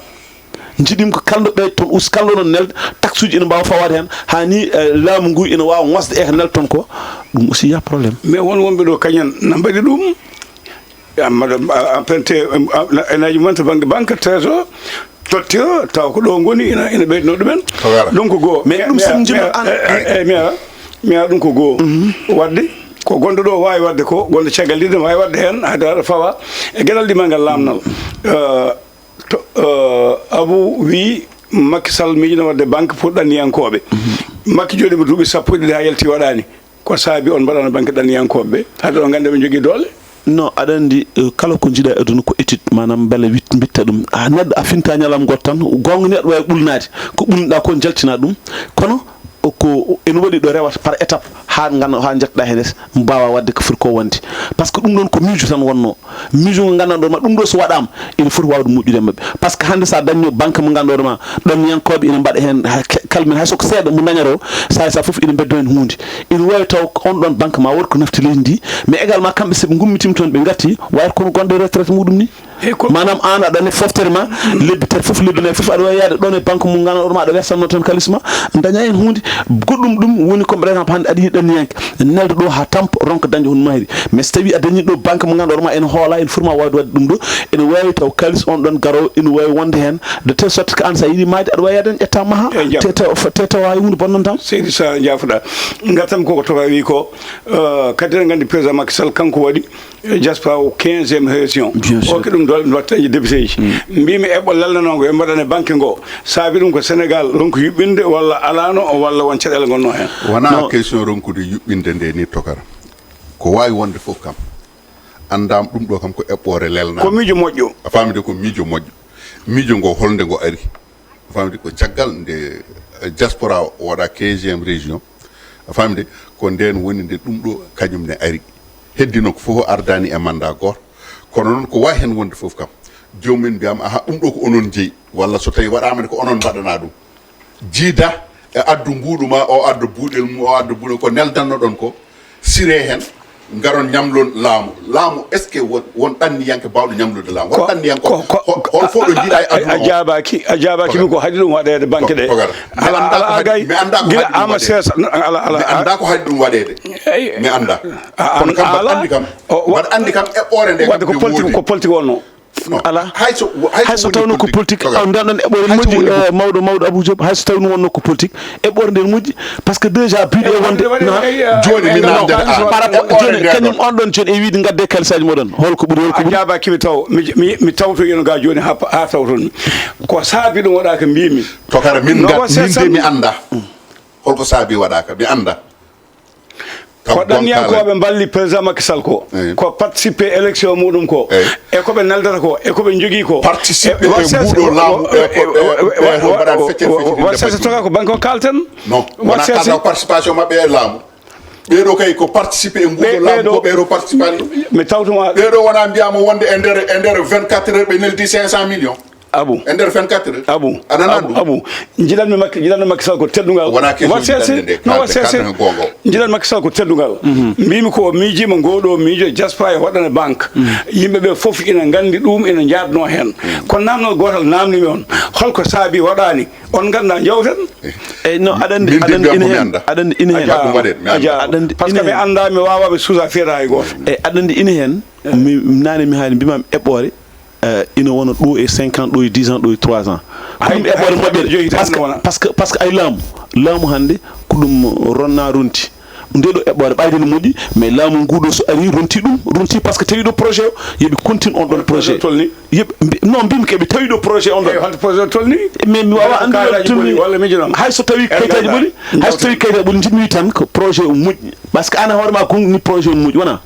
Njiɗim ko kalɗo ɓeyde toon, us kalɗo noon nelde, taxe uji ina mbaawa fawaade heen, haa ni, eh, laamu ngu ina waawa ŋosde e ko nelton ko, ɗum aussi y a problème. Mais won wonɓe ɗo kañum na mbaɗi ɗum. Amma ɗo, a, a, pente, em, a, na, enaji mumen to bannge banque, trésor, tottira, tawa ko ɗo ngoni, ina, ina ɓeyduno ɗumen. Voilà. Ɗum ko goo. Mais ɗum so mi jiɗno an- e, e, e, mi ara, mi ara ɗum ko goo. Waɗde, ko gonɗo ɗo waawi waɗde ko, gonɗo caggal leydi ne waawi waɗde heen, hade aɗa fawa e geɗal ɗi ma ngal laamnal. Eh, to, eh, Abou wi Macky Sall miijino waɗde banque pour ɗanniyankooɓe. Macky jooɗiima duuɓi sappo e ɗiɗi haa yalti waɗaani. Ko saabi on mbaɗano banque ɗanniyankooɓe ɓe? Hade on nganndi ɓe njogii doole? Non, aɗa anndi, eh, kala ko njiɗa e aduna ko étude, maanaam mbele wit-, mbitta ɗum. A, neɗɗo a finta ñalam gooto tan, goonga ni aɗa waawi ɓulnaade. Ko ɓulnuɗaa ko jaltina ɗum. Kono ko ene waɗi ɗo rewata par étape haa ngana, haa njettoɗaa heen mbaawa waɗde ko foti ko wonde. Par ce que ɗum ɗon ko miijo tan wonno. Miijo ngo nganndanɗo ma ɗum ɗo so waɗaama, ene foti waawde moƴƴude e maɓɓe. Par ce que hannde so a dañno banque mo ngannduɗaa ma, ɗanniyankooɓe ina mbaɗa heen, ha-, ke-, kalmin hay so ko seeɗa mo dañata o, saay saay fof ina mbeddo heen huunde. Ina waawi taw ko on ɗon banque ma wood ko nafti leydi ndi, mais également kamɓe so ɓe ngummitima toon ɓe ngatti, wayata kono gonɗo e retraite muɗum ni. Maanaam aan aɗa anndi foftere ma, lebbi tati fof, lebbi nayi fof aɗa waawi yahde ɗon e banque mo ngannduɗaa ma, aɗa wersanno toon kalis ma, daña heen huunde. Goɗɗum ɗum woni comme par exemple hannde aɗa yiɗi ɗanniyanke, nelda ɗo haa tampa, ronka dañde hono mahiri. Mais so tawii a dañi ɗo banque mo ngannduɗaa hoore ma ene hoola, ene foti ma waawde waɗde ɗum ɗo, ene waawi taw kaalis on ɗon garoowo ene waawi wonde heen, de telle sorte que aan so a yiɗi maayde, aɗa waawi yahde heen ƴetta maha, te taw, te taw hay huunde bonnanta ma. Seydi Sara, njaafoɗaa. Ngartam koko Toka wi ko, eh, kadi eɗen nganndi président Macky Sall kanko waɗi, eh, diaspora o quinzième région. Bien sûr. Hokki ɗum doole, ɗum watta e député ji. Mbimi eɓɓo lelnanoo ngo ɓe mbaɗana banque ngo, saabi ɗum ko Sénégal ronki yuɓɓinde walla alaano, walla won caɗeele ngonno heen? Wonaa question ronkude yuɓɓinde nde ni, Tokara. Ko waawi wonde fof kam, anndaama ɗum ɗo kam ko eɓɓoore lelnaa. Ko miijo moƴƴo. A faami de, ko miijo moƴƴo. Miijo ngo, holnde ngo ari? A faami de, ko caggal nde, eh, diaspora o waɗa quinzième région. A faami de, ko ndeen woni nde ɗum ɗo kañum ne ari. Heddino ko fof ardaani e mandat gooto. Kono noon ko waawi heen wonde fof kam, joomum en mbiyaama, aha, ɗum ɗo ko onon njeyi, walla so tawii waɗaama ne ko onon mbaɗanaa ɗum. Jiida e addu mbuuɗu ma, o adda buuɗel mum, o adda buuɗel, ko neldannoɗon ko, siree heen, ngaron ñamlon laamu. Laamu, est-ce que won, won ɗanniyanke baawɗo ñamlude laamu? Won ɗanniyanke, ko, ko, hol fof ɗo njiiɗa e aduna o? A jaabaaki, a jaabaaki mi ko haɗi ɗum waɗeede banque ɗe. Ala, ala, a gay, mi anndaa ko haɗi ɗum waɗeede. Seesa, ala, ala, mi anndaa ko haɗi ɗum waɗeede. Mi anndaa. Kono kam mbaɗa anndi kam, mbaɗa anndi kam eɓɓoore nde kam ko politique, ko politique wonno. Ala. Hay so, hay so tawno ko politique, nden ɗon eɓɓoore moƴƴi, eh, mawɗo, mawɗo Abou Diop, hay so tawno wonno ko politique, eɓɓoore nden moƴƴi, par ce que déjà biɗe wonde na jooni mi namde par rapport jooni kañum on ɗon jooni e wiide ngadde kalisaji moɗon, holko ɓuri, holko ɓuri? A jaabaaki mi taw, mi, mi, mi tawto yen ga jooni ha, ha tawton mi. Ko saabi ɗum waɗaka mbimi. Tokara min ga, min de mi annda. Holko saabi waɗaka, mi annda. Ko ɗanniyankooɓe mballi président Macky Sall ko, ko participer élection muɗum ko, e ko ɓe naldata ko, e ko ɓe njogii ko. Participer e nguɗo laamu, e ko ɓe mbaɗa fecce fecce. Waɗ sese toka ko banque on kalten. Non, wona kala participation maɓɓe e laamu. Ɓeeɗo kay ko participer e nguɗo laamu ko ɓeeɗo participani. Mi tawtuma. Ɓeeɗo wona mbiyama wonde e nder, e nder vingt-quatre heures ɓe neldi cinq cent millions. Abu. E nder vingt-quatre heures. Abu. Abu. Abu. Jiɗanmi Macky, jiɗanmi Macky Sall ko teddungal. Wona question jiɗanmi nde. Kalde, kalde ko gonga. Jiɗanmi Macky Sall ko teddungal. Mbimi ko miijima ngoɗo miijo diaspora e waɗana banque. Yimɓe ɓe fof ina nganndi ɗum, ina njaadno heen. Kono namdal gootal namnimi on. Holko saabi waɗaani? On ngannda jawten. Eyyi, no, aɗa anndi, aɗa anndi ina heen. Aɗa anndi ina heen. Aɗa anndi ina heen. Par ce que mi annda, mi waawa, mi suusa feere hay gooto. Eyyi, aɗa anndi ina heen. Mi, naane mi haali mbimami eɓɓoore. Eh, ina wona ɗo e cinq ans, ɗo e dix ans, ɗo e trois ans. Ko ɗum eɓɓoore moƴƴere. Parce que, parce que, parce que ay laamu, laamu hannde ko ɗum ronna ronti. Nde ɗo eɓɓoore ɓayde no moƴƴi, mais laamu ngu ɗo so ari ronti ɗum, ronti parce que tawi ɗo projet o, yoɓe continue on ɗon projet. Yoɓe mbi-, non, mbimi keɓe tawi ɗo projet on ɗon. Eyyi, honto projet o tolni? Mais mi wawa anndude tolni. Hay so tawi kayitaji ɓoli, hay so tawi kayitaji ɓoli, jiɗmi tan ko projet o moƴƴi. Parce que an hoore ma kon ni projet o moƴƴi, wona?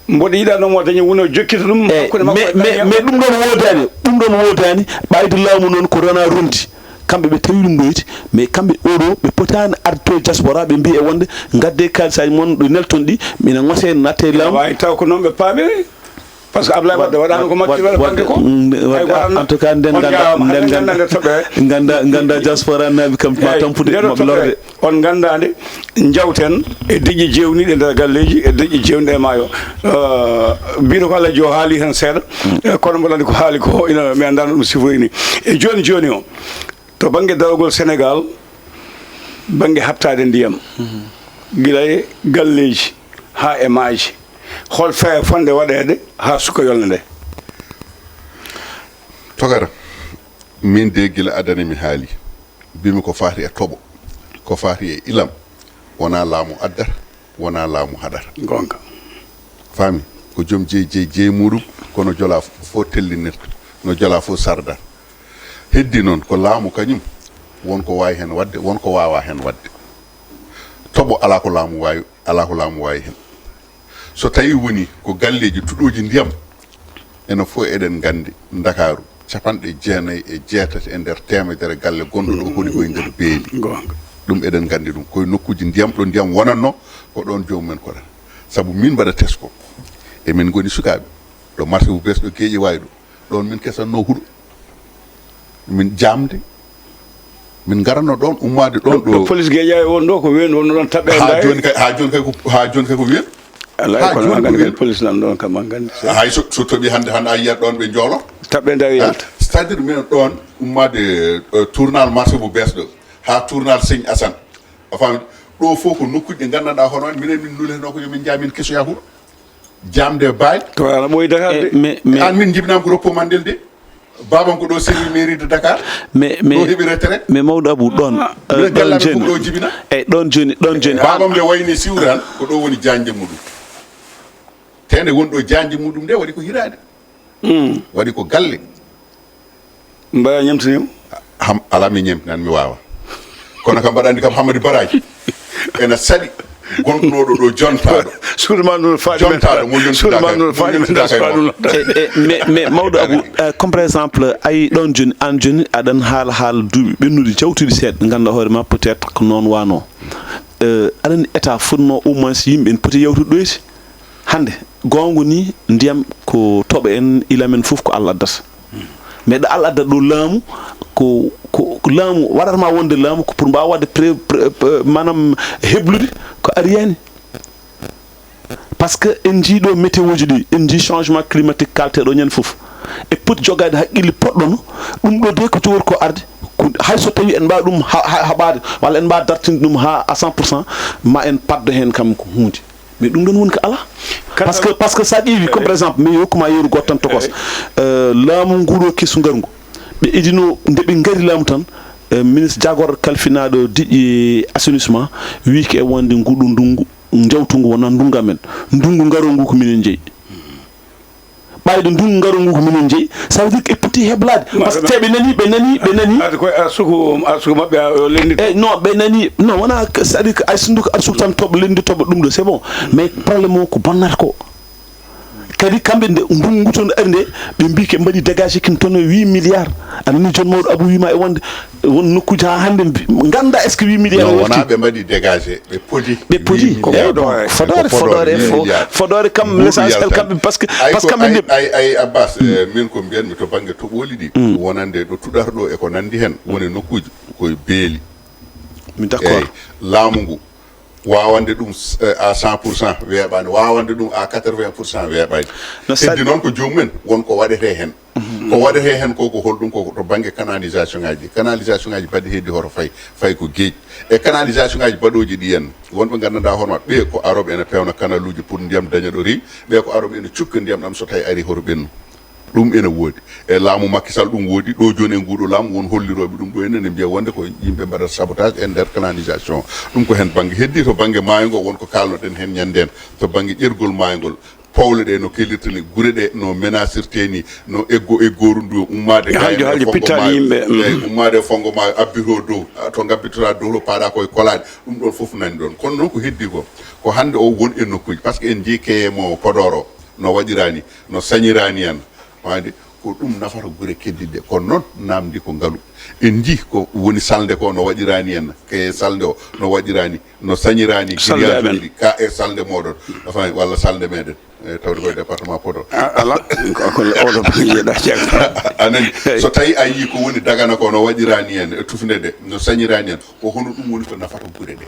Mboɗo yiɗa noon mo dañi woni o jokkita ɗum. Eyyi, hakkunde makko mais, mais, mais ɗum ɗon woodani, ɗum ɗon woodani, ɓayde laamu noon ko rona ronti. Kamɓe ɓe tawi ɗum ɗoyti, mais kamɓe oɗo ɓe potaani arde to diaspora, ɓe mbiya wonde ngadde kaalisaji mon ɗo nelton ɗi, mina ngose natte e laamu. Wawi taw ko noon ɓe paamiri. Parce que Ablaye Wade waɗano ko Macky waɗa bande ko. En tout cas, nden ganda, nden ganda, ganda, ganda diaspora naaɓe kam ma tampude, maɓe lorde. On nganndaa nde njawten e deƴƴi jeewniiɗi e nder galleeji, e deƴƴi jeewniiɗi e maayo. Eh, mbiɗo ko Alhaji o haali heen seeɗa, eh, kono mboɗo anndi ko haali ko, ina, mi anndaano ɗum sifoyni. E jooni jooni o, to bannge darogol Senegaal, bannge haɓtaade ndiyam, gila e galleeji haa e maaje, hol feere fotnde waɗeede haa suka yolnde nde? Togara, min de gila adana mi haali. Mbimi ko faati e toɓo, ko faati e ilam, wona laamu addata, wona laamu haɗata. Gonga. Faami? Ko joom jeyi, jeyi, jeyi muɗum, kono jola fof tellinirta, no jola fof sarda. Heddi noon ko laamu kañum, won ko waawi heen waɗde, won ko waawaa heen waɗde. Toɓo alaa ko laamu waawi, alaa ko laamu waawi heen. So tawi woni ko galleeji tuɗooji ndiyam, enen fof eɗen nganndi Ndakaaru, capanɗe jeenayi e jeetati e nder teemedere galle gonɗo ɗo hoɗi koye nder beeli. Goonga. Ɗum eɗen nganndi ɗum. Koye nokkuuji ndiyam, ɗo ndiyam wonatno, ko ɗoon joomum en koɗata. Sabu min mbaɗa tesko. Emin ngoni sukaaɓe. Ɗo marché bu bees ɗo Geeƴe wawi ɗo. Ɗoon min kesatno huɗo. Min jaamde. Min ngaratno ɗoon, ummaade ɗoon ɗo. Ɗo police Geeƴe won ɗo, ko ween wonno ɗoon taɓɓe. Haa jooni kay, haa jooni kay ko, haa jooni kay ko ween. Alaa, haa kono jooni ko ween. Police nan ɗoon kam an nganndi. Hay so, so toɓi hannde, hannde a yiyat ɗoon ɓe njoolo. Taɓɓe ndawi yalta. C'est-à-dire minen ɗoon ummaade, eh, tournal marché bu bees ɗo. Haa tournal Seigne Assane. A faami? Ɗo fof ko nokkuuji ɗi nganndanɗaa hono minen min nulhetnoo ko yo min njaa min kesoya huɗo. Jaamde e baali. To ana ɓooyi Dakar de. Mais, mais an min jibinama ko Repos Mandel de. Babam ko ɗo servi mairie de Dakar. Mais, mais, ɗo heɓi retraite. Mais mawɗo Abou, ɗoon, eh, ɗoon jooni. Ɗo jibina. Eyyi, ɗoon jooni, ɗon jooni. Babam nde wayni siwran ko ɗo woni jañde muɗum. Te nde woni ɗo jañde muɗum nde waɗi ko hiraade. Waɗi ko galle. Mbaɗa ñamtini mo? Ham, alaa mi ñamtinan, mi waawa. Kono kam mbaɗa anndi kam Hammadi Baraji ena saɗi gonɗo ɗo, ɗo jontaaɗo. Suudu ma ndu faɗi men. Jontaaɗo mo yonti Dakar. Suudu ma ndu faɗi men. E, e, mais, mais mawɗo Abou, eh, comme par exemple, ayi ɗoon jooni, aan jooni aɗan haala, haala duuɓi ɓennuɗi jawtuɗi seeɗa, ngannduɗaa hoore ma peut-être ko noon wano. Eh, aɗan état fotno au moins yimɓe en poti yawtude ɗoyti. Hannde, goonga ni, ndiyam ko toɓo en, ilam en fof ko Allah addata. Mais ɗo Allah addata ɗo laamu, ko, ko, ko laamu waɗata ma wonde laamu, ko pour mbaawa waɗde pré-, pré-, pré-, maanaam heblude ko ari yani. Parce que en njii ɗo météo ji ɗi, en njii changement climatique kalteɗo ñande fof. E poti jogaade haqqille poɗɗono, ɗum ɗo de ko jogori ko arde, ko, hay so tawi en mbaawa ɗum ha-, ha-, haɓaade, walla en mbaawa dartinde ɗum ha à cent pour cent, ma en paddo heen kam ko huunde. Mais ɗum ɗon woni ko alaa. Parce que, parce que so a ƴeewi, comme par exemple, mi hokkuma yeru goɗɗo tan tokos. Eh, laamu ngu ɗo kesu ngarngu. Ɓe idino, nde ɓe ngari laamu tan, eh, ministre jagorɗo kalfinaaɗo diƴƴe assainissement, wii ko e wonde nguɗu ndungu, njawtungu wonaa ndungu amen. Ndungu ngaroongu ko minen njeyi. ɓayde ndun ngaru ngu ko minen jeyi, ça veut dire que ɓe poti heblaade. Parce que te ɓe nani, ɓe nani, ɓe nani. Ade koye arsuku, arsuku maɓɓe, a, o lenndi. Eyyi, non, ɓe nani, non, wona, c'est-à-dire que ay so ndu ko arsuku tan toɓa, lenndi toɓa, ɗum ɗo, c'est bon. Mais problème o ko bonnata ko. Kadi kamɓe nde, ndungu ton ari nde, ɓe mbi ke mbaɗi dégagé kin tonne huit milliards. A nani jooni mawɗo Abou wima e wonde, won nokkuji ha hannde mbi-, ganda est-ce que huit milliards non, o wona warti? Ɓe mbaɗi dégagé, ɓe podi. Ɓe podi. Huit milliards. Eyyi, bon, fodoore, fodoore, fodoore, fo-, milliards. Fodoore kam, l'essentiel kamɓe, parce que, parce que kamɓe ay, nde ay, ay, Abbas, eh, min ko mbiyanmi to bannge toɓooli ɗi, wonande ɗo tuɗata ɗo e ko nanndi heen, woni nokkuuji koye beeli. Mi d'accord. Eyyi, laamu ngu waawande ɗum, eh, à cent pour cent weeɓaani, waawande ɗum à quatre-vingts pour cent weeɓaani. No sa- Heddi noon ko joomum en, won ko waɗetee heen. Ko waɗetee heen ko, ko holɗum? Ko to bannge canalisation ngaji ɗi. Canalisation ngaji baɗɗi heddi hoto fay, fay ko geej. E canalisation ngaji baɗooji ɗi en, wonɓe nganndanɗaa hoore maɓɓe, ɓe ko arooɓe ene pewna kanaluuji pour ndiyam daña ɗo rewi, ɓe ko arooɓe ene cukka ndiyam ɗam so tawi ari hoto ɓennu. Ɗum ene woodi. E laamu Macky Sall ɗum woodi. Ɗo jooni e nguuɗo laamu won hollirooɓe ɗum ɗo en ene mbiya wonde ko yimɓe mbaɗata sabotage e nder canalisation. Ɗum ko heen bannge heddi. To bannge maayo ngo won ko kaalnoɗen heen ñanndeen. To bannge ƴergol maayo ngol, powle ɗe no kelirta ni, gure ɗe no menasirte ni, no eggo eggooru ndu ummaade. Haljo, haljo, pittaali yimɓe, mm. Eyyi, ummaade e fonngo maayo, abbitoo dow, a, to ngabbitoɗaa dow to paaɗa koye kolaɗe, ɗum ɗon fof nani ɗon. Kono noon ko heddi ko, ko hannde o won e nokkuuji, par ce que en njii keye mo Podor o, no waɗiraa ni, no sañiraa ni en, faamde, ko ɗum nafata gure keddiɗe ɗe. Kono noon, naamndi ko ngalu. En njii ko woni salnde ko no waɗiraa ni en, keye salnde o no waɗiraa ni. No sañiraa ni salnde amen. Grillage uji ka e salnde mooɗon, enfin, walla salnde meɗen, e, tawde koye département Podor. A-, ala, ko, ko oɗo yiyeɗa ceerno. A nani? Eyyi. So tawi a yii ko woni Dagana ko no waɗiraa ni en, e tufnde nde, no sañiraa ni en, ko hono ɗum woni ko nafata gure ɗe.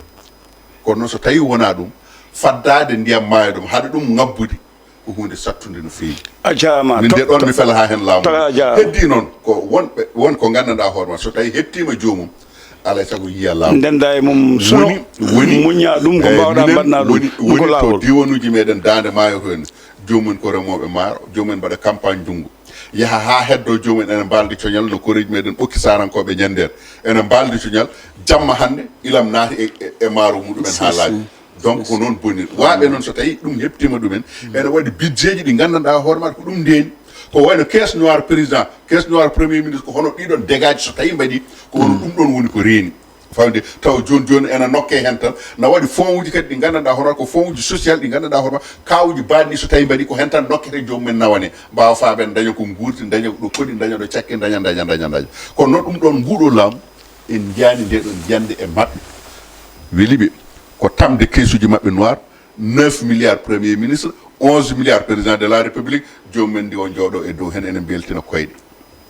Kono noon so tawi wonaa ɗum, faddaade ndiyam maayo ɗum, haɗa ɗum ŋabbude, ko huunde sattunde no feewi. A jaaraama. Min de ɗon mi fela haa heen laamu. Taga a jaaraama. Heddi noon ko wonɓe, won ko nganndanɗaa hoore ma, so tawi hettiima joomum, alaa e sago yiya laamu. Ndennda e mum suno, woni, woni, muñña ɗum ko eh, mbaawɗaa mbaɗnaa ɗum. Woni, ɗum ko woni to laawol. Diwanuuji meɗen Daande Maayo to en, joomum en ko remooɓe maaro, joomum en mbaɗa campagne ndunngu. Yaha haa heddo joomum en ene mbaaldi coñal no koreeji meɗen Ɓokki Saarankooɓe ñanndeer, ene mbaaldi coñal, jamma hannde ilam naati e, e, e maaro muɗum en haa laaɓi. Donc ko noon boni. Waaɓe noon so tawi ɗum heptiima ɗumen, ene waɗi budget ji ɗi nganndanɗaa hoore maɗa ko ɗum ndeeni. Ko wayno caisse noire président, caisse noire premier ministre, ko hono ɗiɗon dégâts so tawi mbaɗi, ko hono ɗum ɗon woni ko reeni. Fawde taw jooni jooni ene nokke heen tan, na waɗi fonds uji kadi ɗi nganndanɗaa hoore maɗa ko fonds uji social ɗi nganndanɗaa hoore maɗa, kawuji baɗɗi so tawi mbaɗi ko heen tan nokkete joomum en nawane, mbaawa faaben daña ko nguurti, daña ɗo koɗi, daña ɗo cakke, daña, daña, daña, daña. Kono noon ɗum ɗon nguɗo laamu, en njiyaani nde ɗon yiyannde e maɓɓe. Weli ɓe ko tamde keesuuji maɓɓe noir, neuf milliards premier ministre, onze milliards président de la république, joomum en ndi o jooɗo e dow heen ene mbeltina koyɗe.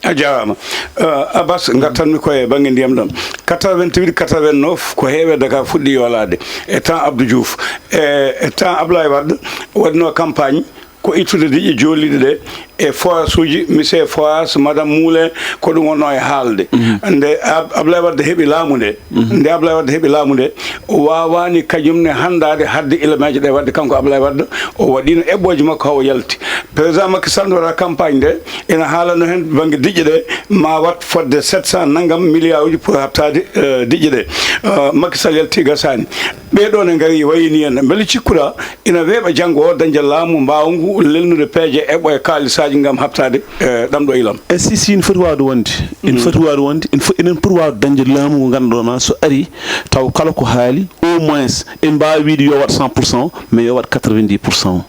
A jaaraama. Eh, Abbas, ngartanmi ko e bannge ndiyam ɗam. Quatre-vingt-huit, quatre-vingt-neuf, ko heewɓe Dakar fuɗɗi yoolaade e temps Abdou Diouf. E, e temps Ablaye Wade, waɗno campagne, ko ittude diƴƴe jooliiɗe ɗe e forage uji, monsieur forage, madame Moulin, ko ɗum wonno e haalde. Nde Ab-, Ablaye Wade heɓi laamu nde, nde Ablaye Wade heɓi laamu nde, o waawaani kañum ne hanndaade hadde ilameeje ɗe waɗde kanko Ablaye Wade, o waɗiino eɓɓooje makko haa o yalti. Président Macky Sall no waɗa campagne nde, ina haalano heen bannge diƴƴe ɗe, ma wat fodde sept cent nanngam milliards uji pour haɓtaade, eh, diƴƴe ɗe. Eh, Macky Sall yalti gasaani. Ɓee ɗoo ne ngari wayini en. Mbele cikkuɗaa ina weeɓa janngo o dañde laamu mbaawngu lelnude peeje eɓɓo e kaalisaaji ngam haɓtaade, eh, ɗam ɗo ilam? E si, si, ina foti waawde wonde. Ina foti waawde wonde. Ina fo-, enen poti waawde dañde laamu ngu ngannduɗaa ma so ari taw kala ko haali, au moins, en mbaawa wiyde yo waɗ cent pour cent, mais yo waɗ quatre-vingt-dix pour cent.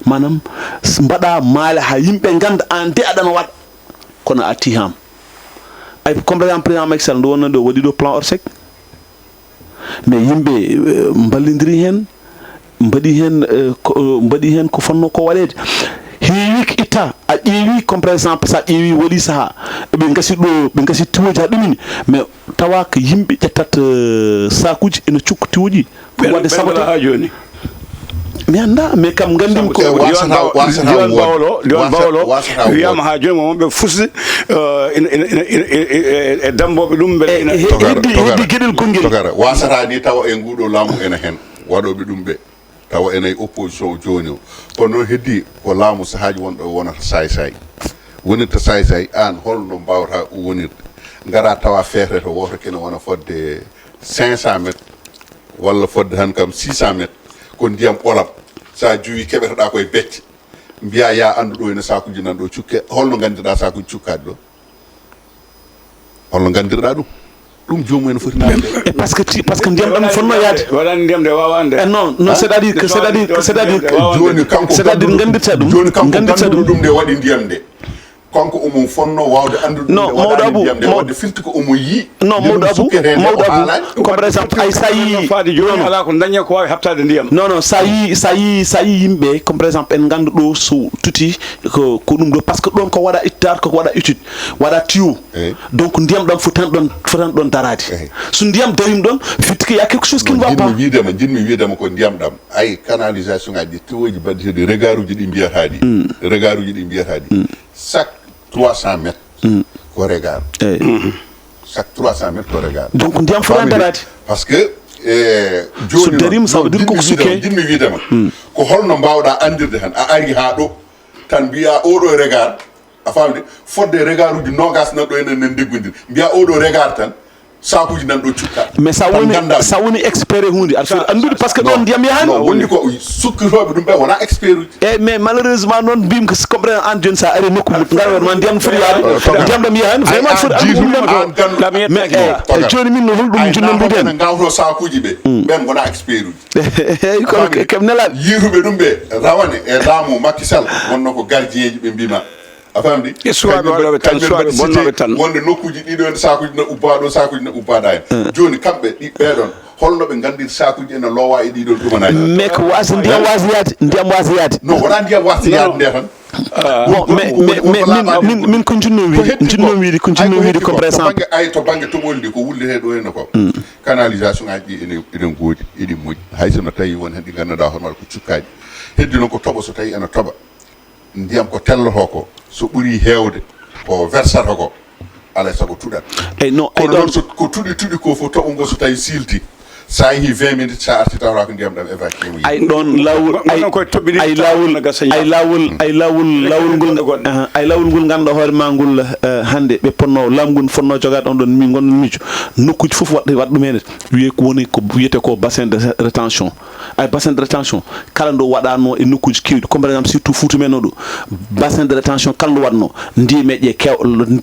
Maanaam, s-, mbaɗa maale haa yimɓe ngannda aan de aɗana waɗa, kono a tihaama. Ay, comme par exemple, président Macky Sall nde wonnoo ɗo, waɗi ɗo plan Orsec. Mais yimɓe, eh, mballindiri heen, mbaɗi heen, eh, ko, eh, mbaɗi heen ko fotnoo ko waɗeede. Heewi ko itta, a ƴeewi, comme par exemple, so a ƴeewi waɗi sahaa, ɓe ngasi ɗo, ɓe ngasi tiwooji haa ɗumini, mais tawa ko yimɓe ƴettat, eh, saakuuji ene cukka tiwooji. Pour ɓen, waɗde ɓen saboté. Haa jooni. Mi anndaa, mais kam nganndim ko. Diwan Baw-, Diwan Bawol o, Diwan Bawol o, wiyaama haa jooni mo wonɓe fusde, eh, ina, ina, ina, ina, ina, e, e dammbooɓe ɗum, mbele ina. E, e, togara, heddi, togara, heddi geɗel konngel. Togara, wasataa ni tawa e nguuɗo laamu ene heen. Waɗooɓe ɗum ɓe, tawa ene e opposition o jooni o. Kono noon heddi ko laamu sahaaji wonɗo o wonata saay-saay. Wonirta saay-saay, aan holno mbaawata wonirde? Ngara tawa feere to wooto kene wona fodde cinq cent mètres, walla fodde tan kam six cent mètres, ko ndiyam ɓolam. So a juwi keɓetoɗaa koye becce. Mbiya ya anndu ɗo ene sakuji nan ɗo cukke, holno nganndirɗa sakuji cukkaɗi ɗo? Holno nganndirɗa ɗum? Ɗum joomum ene foti naatde. E parce que ti- parce que ndiyam ɗam fotno yaade. Waɗani ndiyam de wawa ande. Eh, non non, c'est à dire que c'est à dire que c'est à dire que Joni kanko c'est à dire ganduɗo- ngandita ɗum. Joni kanko Ngandita ganduɗo ɗum. Ɗum nde waɗi ndiyam nde, kanko omo fonno wawde anndude ɗum Non, nde Mawɗo waɗani Abu, ndiyam nde, Maw- wadde filti ko omo yii. Non, Nde ɗum Mawɗo Abu, sukketee nde, Mawɗo o Abu, haalani. Comme par exemple, ay sa yi Faade jooni non, non. Alaa ko dañña ko waawi haɓtaade ndiyam. Non non, sa yi sa yi sa yi yimɓe, comme par exemple en ngandu ɗo so tuti ko ko ɗum ɗo, parce que ɗon ko waɗa ittaar, ko waɗa étude, waɗa tuyau. Eyi. Donc ndiyam ɗam fotani ɗon fotani ɗon daraade. Eyi. So ndiyam darima ɗon, fitti que y a quelque chose qui ne va pas. Jiɗmi wiidema, jiɗmi wiidema ko ndiyam ɗam, ay canalisation ngaji ɗi, tuyauji baɗɗiteɗi, regard uji ɗi mbiyata ɗi, regard uji ɗi mbiyata ɗi, chaque trois cents mètres ko regard. Eyi. Chaque trois cents mètres ko regard. Donc ndiyam fotani Famɗi? Daraade. Parce que e So darima, ça veut dire ko ko sukkee. Jiɗmi wiidema, ko holno mbawɗa andirde tan a ari ha ɗo, tan mbiya oɗo regard, a famde, fodde regard uji nogas nan ɗo enen nen ndeggodiri, mbiya oɗo regard tan sakuji nan ɗo cukka. Mais sa Tan woni ganda sa woni expert e hunde, aɗa foti anndude parce que ɗon ndiyam yahani. Non, woni ko sukkitoɓe ɗum ɓe wona expert uji. Eyyi, mais malheureusement noon mbimi ko comprendre an joni sa ari nokku mum ngal wonma ndiyam foti yaade. Ndiyam ɗam yahani vraiment, foti anndude ɗum ɗon ko. Ɗam yettaki. Eyyi, joni min no holɗum jinno mbiɗen. Gawto sakuji ɓe ɓen gona expert uji. Eyyi, kono kam nelaɓe. Yiruɓe ɗum ɓe rawane e laamu Macky Sall, wonno ko gardien ji ɓe mbima. A famdi? E suwaaɓe waɗooɓe tan, suwaaɓe bonnooɓe tan. Wonde nokkuji ɗiɗo en, sakuji na ubba ɗo, sakuji na ubba ɗa en. Joni kamɓe ɗi ɓeɗon, holno ɓe gandiri sakuji ene lowa e ɗiɗon ɗumanaji? Mais ko wasi ndiyam wasi yaade, ndiyam wasi yaade. Non, wona ndiyam wasi yaade nde tan. Bon, mais mais mais min min min ko jinno wiide, jinno wiide, ko jinno wiide comme par exemple. Ay to bangge toɓoli ndi ko wullete ɗo henno ko, canalisation ngaji ɗi ene ene goodi, eɗi moƴƴi, hay sono tawi won hen ɗi ganduɗa hono waɗa ko cukkaji. Heddi noon ko toɓo, so tawi ene toɓa, ndiyam ko telloto ko, so ɓuri hewde ko versata ko, alay sago tuɗat. Eyyi, non, ay Kono ɗon noon so ko tuɗi tuɗi ko fof toɓo ngo so tawi silti, sa yeehi vingt minutes, sa arti tawata ko ndiyam ɗam évacué mo. Ay ɗon lawol ay ay lawol ay lawol ay lawol lawol ngol. Ay lawol ngol ganduɗa hoore ma ngol, eh, hande ɓe ponno, laamu ngun fonno jogade on ɗon mi gondon miijo. Nokkuji fof waɗ waɗ ɗum hene wiye ko woni ko wiyete ko bassin de rétention. Ay bassin de rétention kala ndo waɗano e nokkuji kewɗi, comme par exemple surtout Fouta men o ɗo, bassin de rétention kala ndo waɗno ndiyemeje kew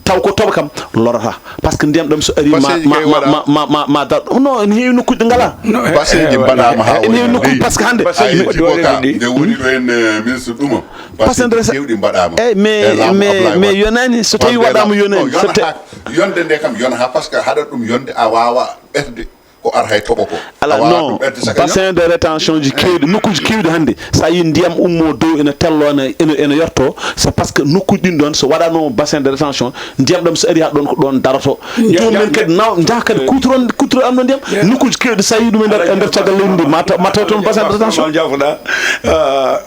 taw ko toɓa kam lorata. Parce que ndiyam ɗam so ari ma ma ma ma ma dar non, ene heewi nokkuji ɗi ngala. Bassin ji mbaɗama ha Ene heewi nokkuji parce que hande Ay jibo ka nde woni ɗo en, eh, ministre ɗuma. Bassin de rétention kewɗi mbaɗama. Eyyi, mais mais mais yonani so tawi waɗama yonani so tawi Yonde nde kam yonata parce que haɗa ɗum yonde a wawa ɓerde ko ar hay toɓo ko. Ala non, bassin de rétention ji kewɗi, nokkuji kewɗi hande sa yi ndiyam ummo dow ene tello ene ene ene yetto, c'est parce que nokkuji ɗin ɗon so waɗano bassin de rétention ndiyam ɗam so ari ha ɗon ko ɗon daroto. Joni men kadi naw jaha kadi kutoro kutoro anno ndiyam. Nokkuji kewɗi sa yi ɗum e nder e nder caggal leydi ndi ma taw ma taw toon bassin de rétention. Jafoɗa.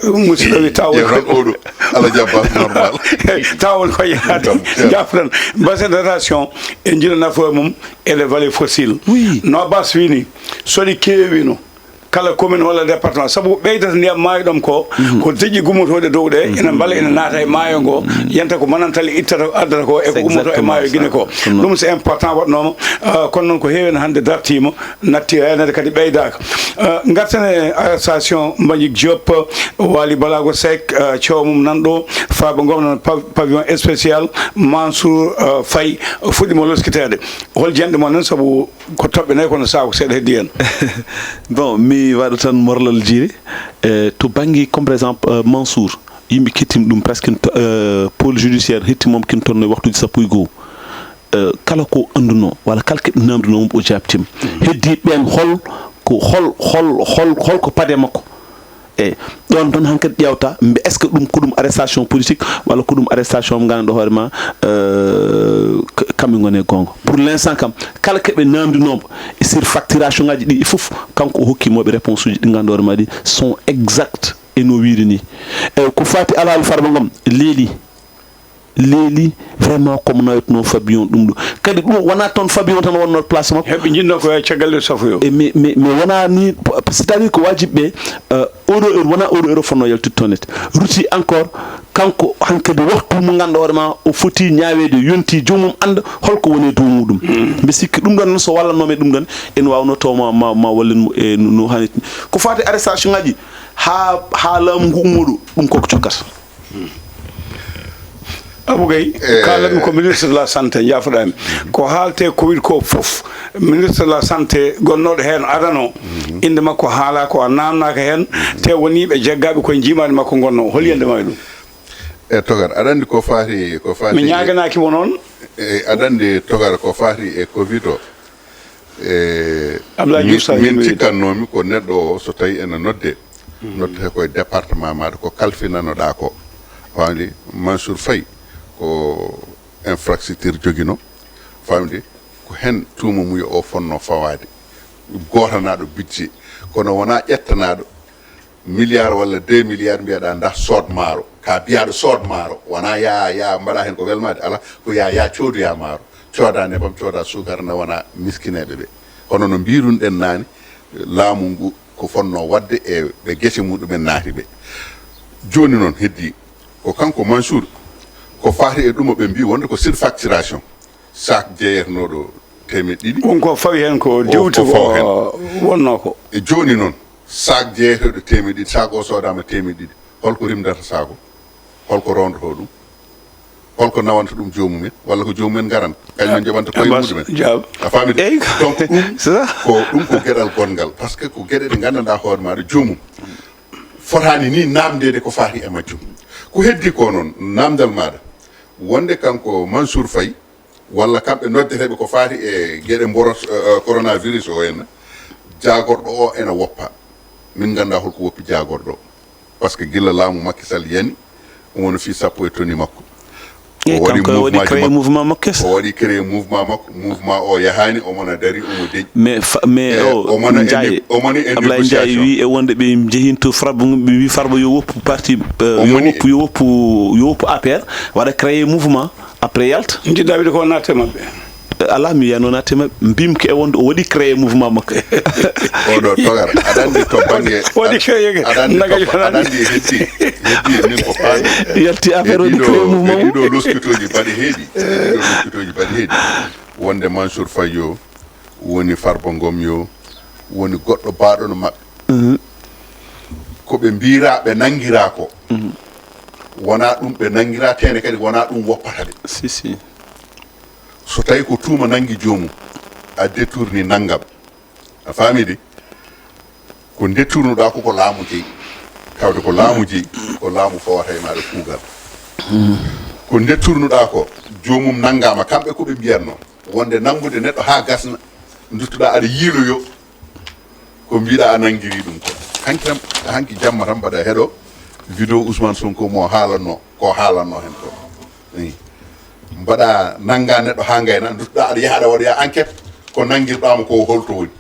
Musidɗo wi tawol Yew tan oɗo ala jabba normal. Tawol ko yaade. Jafoɗan. Bassin de rétention e jiɗa nafoore mum e les vallées fossiles. Oui. No bas wini, so ɗi kewino kala commune walla département, sabu ko ɓeydata ndiyam maayo ɗam ko ko deƴƴi gummotoɗe dow ɗe ina mbala ina naata e maayo ngo, yanta ko manantali ittata addata ko e ko ummoto e maayo Guinée ko. Ɗum c'est important waɗnoma. Kono noon ko heewi hande dartima, natti renede kadi ɓeydaka. Garten e arrestation Mbagnick Diop, Waly Balago Seck, coow mum nan ɗo, faaɓe gomnan pavillon spécial Mansour Faye fuɗɗima loskiteede. Hol janɗe mon en, sabu ko toɓɓe nayi kono saako seeɗa heddi heen? Bon, mi waɗa tan morlal jiiri. E to bannge comme par exemple, euh, Mansour, yimɓe kettima ɗum presque, euh, pôle judiciaire hettimoma kin toon e waktuji sappo e goo. Euh, kala ko annduno walla kala keɓe namduno mo o jaabtima. Heddi ɓen hol ko hol hol hol hol ko paade makko? E ɗon ɗon hankadi ƴeewta mbe est ce que ɗum ko ɗum arrestation politique walla ko ɗum arrestation mo ganduɗo hoore ma, euh, kamɓe ngoni e gonga? Pour l'instant kam, kala keɓe namdinoɓe e sur facturation ngaji ɗi fof, kanko o hokki moɓe réponse uji ɗi ganduɗo hoore ma ɗi sont exact e no wiiri ni. E ko fati alhaali Farba Ngom leeli leeli vraiment comme nawetno Fabien ɗum ɗo. Kadi ɗum wona toon Fabien tan wonno place makko. Heɓe jinno ko e caggal ɗe safoyo. E mais mais mais wona ni, c'est à dire ko wajiɓe ɓe, euh, oɗo heure wona oɗo heure fonno yaltude toon ete ruti encore. Kanko hankadi waktu mo ganduɗo hoore ma o foti ñaawede yonti joomum anda holko woni e dow muɗum. Mbe sikki ɗum ɗon so wallanno men ɗum ɗon en wawno taw ma ma ma wallen mo e no hanit. Ko fati arrestation ngaji ha ha laamu ngu ummoɗo ɗum koko cokkata. Abou Gaye, kaalatmi ko ministre de la santé, njaafoɗaami. Ko haaletee covid ko fof, ministre de la santé gonnooɗo heen adano, innde makko haalaa ko, a naamnaaka heen, te wonii ɓe jeggaaɓe koye njiimaandi makko ngonnoo. Hol yiyannde ma e ɗum? E Togar, aɗa anndi ko faati, ko faati mi ñaaganaaki mo noon. E, aɗa anndi Togar, ko faati e covid o, e, Abdoulaye Diouf Sarr min cikkannoomi ko neɗɗo o, so tawi ene nodde, noddete koye département maaɗa, ko kalfinanoɗaa ko. Faamde, Mansour Faye ko infrastructure jogino. Faamde, ko heen tuuma muya o fonno fawaade. Gootanaaɗo budget, kono wonaa ƴettanaaɗo milliard walla deux milliards, mbiyaɗa nda sood maaro. Ka mbiyaɗo sood maaro, wonaa ya, ya mbaɗa heen ko welmaade, ala, ko ya, ya coodoya maaro. Cooda nebam, cooda suukara, na wona miskineeɓe ɓe. Hono no mbirunoɗen naane, laamu ngu ko fonno waɗde e ɓe gese muɗumen naati ɓe. Jooni noon heddi ko kanko Mansour, ko faati e ɗum o ɓe mbi wonde ko surfacturation. Sac jeeyatnooɗo teemeɗɗe ɗiɗi. Won ko fawi heen ko o dewti ko fawa heen. Wonnoo ko. E jooni noon, sac jeeyatnooɗo teemeɗɗe ɗiɗi, sac o soodaama teemeɗɗe ɗiɗi. Holko rimdata sac o? Holko rondotoo ɗum? Holko nawanta ɗum joomum en? Walla ko joomum en ngaranta? Kañum en njoɓanta koye muɗumen. A faami de? Eey. Donc ɗum ko, ɗum ko geɗal gonngal. Par ce que ko geɗe ɗe nganndanɗaa hoore maaɗa joomum fotaani ni naamndeede ko faati e majjum. Ko heddi ko noon, naamndal maaɗa, wonde kanko Mansour Faye, walla kamɓe noddeteeɓe ko faati e geɗe mboros, eh, eh, coronavirus o henna, jaagorɗo o ena woppa. Min nganndaa holko woppi jaagorɗo o. Par ce que gila laamu Macky Sall yani, omo woni fii sappo e toni makko. Eyi, o waɗi kanko o waɗi mouvement ji créé makko. Mouvement makko keso. O waɗi créé mouvement makko, mouvement o yahaani, omo na dari, omo deƴƴi. Mais fa-, mais e, o, omo na e Ndiaye, ne-, omo na e Ablaye Ndiaye négociation. Wi e wonde ɓe njehin to Farba, ɓe wi Farba yo woppu parti, eh, yo woppu, yo woppu, yo woppu A P R, waɗa créé mouvement, après yalta. Njiɗɗaa wiide ko natte maɓɓe? Alaa, mi wiyano natte maɓɓe. Mbimi ko e wonde o waɗi créé mouvement makko. Oɗo Togar, aɗa anndi to bannge, waɗi créé, aɗa anndi to, aɗa anndi heddi, heddi min ko faami. Yalti affaire waɗi créé mouvement. E ɗiɗo loskitooji mbaɗi heedi. E ɗiɗo loskitooji mbaɗi heedi. Wonde Mansour Faye yo, woni Farba Ngom yo, woni goɗɗo baaɗo no maɓɓe. Mhm. Ko ɓe mbira, ɓe nanngira ko. Mhm. Wonaa ɗum ɓe nanngira, tene kadi wonaa ɗum woppata ɓe. Si, si. So tawi ko tuuma nanngi joomum, a détourni nanngam. A faami de? Ko ndetturnuɗaa ko, ko laamu jeyi. Tawde ko laamu jeyi, ko laamu fawata e maaɗa kuugal. Ko ndetturnuɗaa ko, joomum nanngaama, kamɓe ko ɓe mbiyatnoo. Wonde nanngude neɗɗo haa gasna, nduttuɗaa aɗa yiiloyo ko mbiɗa a nanngiri ɗum ko. Hanki tan, hanki jamma tan mbaɗa heɗo vidéo Ousmane Sonko mo haalanno, ko haalanno heen ko. Eyi. Mbaɗa nannga neɗɗo haa ngayna, nduttuɗaa aɗa yaha aɗa waɗoya enquête, ko nanngirɗaa mo ko holto woni.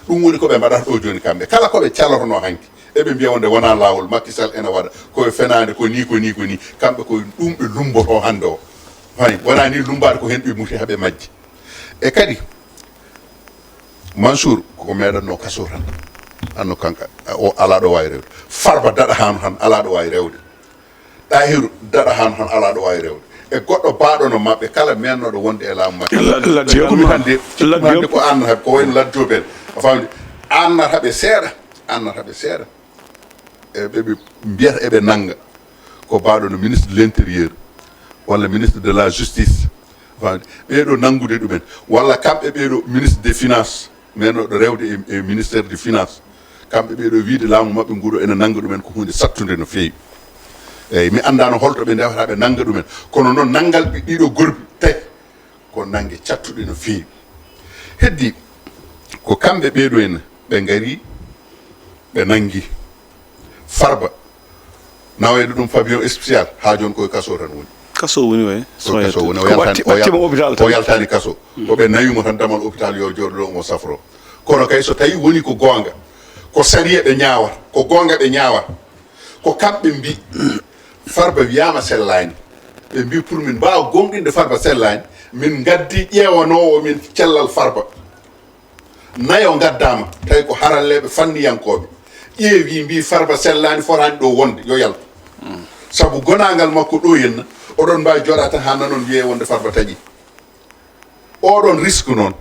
Ɗum woni ko ɓe mbaɗata ɗo jooni kamɓe. Kala ko ɓe calotonoo hanki, eɓe mbiya wonde wonaa laawol, Macky Sall ena waɗa, ko e fenaande, ko nii, ko nii, ko nii. Kamɓe ko ɗum ɓe lummboto hannde o. Hay, wonaa ni lummbaade ko heen ɓe muti haa ɓe majji. E kadi, Mansour, ko meeɗatnoo kaso tan. Anno kanka, o alaa ɗo waawi rewde. Farba daɗa haano tan, alaa ɗo waawi rewde. Ɗahiru daɗa haano tan, alaa ɗo waawi rewde. E goɗɗo baaɗo no maɓɓe, kala meennooɗo wonde e laamu makko. La-, Lat Diop. Cikkumi hannde, cikkumi hannde ko annata, ko wayno Lat Diop en. A faamde? Annata ɓe seeɗa, annata ɓe seeɗa. E ɓe ɓe mbiyata eɓe nannga. Ko baaɗo no ministre de l'intérieur, walla ministre de la justice. Faamde? Ɓeeɗo nanngude ɗumen. Walla kamɓe ɓeeɗo ministre des finances. Meennooɗo rewde e, e ministère de finance, kamɓe ɓeeɗo wiide laamu maɓɓe nguɗo ena nannga ɗumen, ko huunde sattunde no feewi. Eyi, mi anndaano holto ɓe ndewata ɓe nannga ɗumen. Kono noon nanngal ɓe ɗiɗo gorbi tati ko nannge cattuɗe no feewi. Heddi ko kamɓe ɓeeɗo en ɓe ngari, ɓe nanngi Farba. Nawayde ɗum pavillon spécial, haa jooni koye kaso tan woni. Kaso woni, wayi. Koye kaso woni. O yaltaani, o yal-, o yaltaani kaso. Ko ɓe nawi mo tan damal hôpital yo jooɗo ɗo omo safro. Kono kay so tawi woni ko goonga, ko sariya ɓe ñaawata, ko goonga ɓe ñaawata. Ko kamɓe mbi, Farba wiyaama sellaani. Ɓe mbi pour min mbaawa goongɗinde Farba sellaani, min ngaddi ƴeewanoowo min cellal Farba. Nayo ngaddaama, tawi ko haralleeɓe fanniyankooɓe. Ƴeewi, mbi, Farba sellaani, fotaani ɗo wonde, yo yaltu. Sabu gonaangal makko ɗo henna, oɗon mbaawi jooɗa tan haa nanon wiyee wonde Farba taƴi. Oɗon risque noon,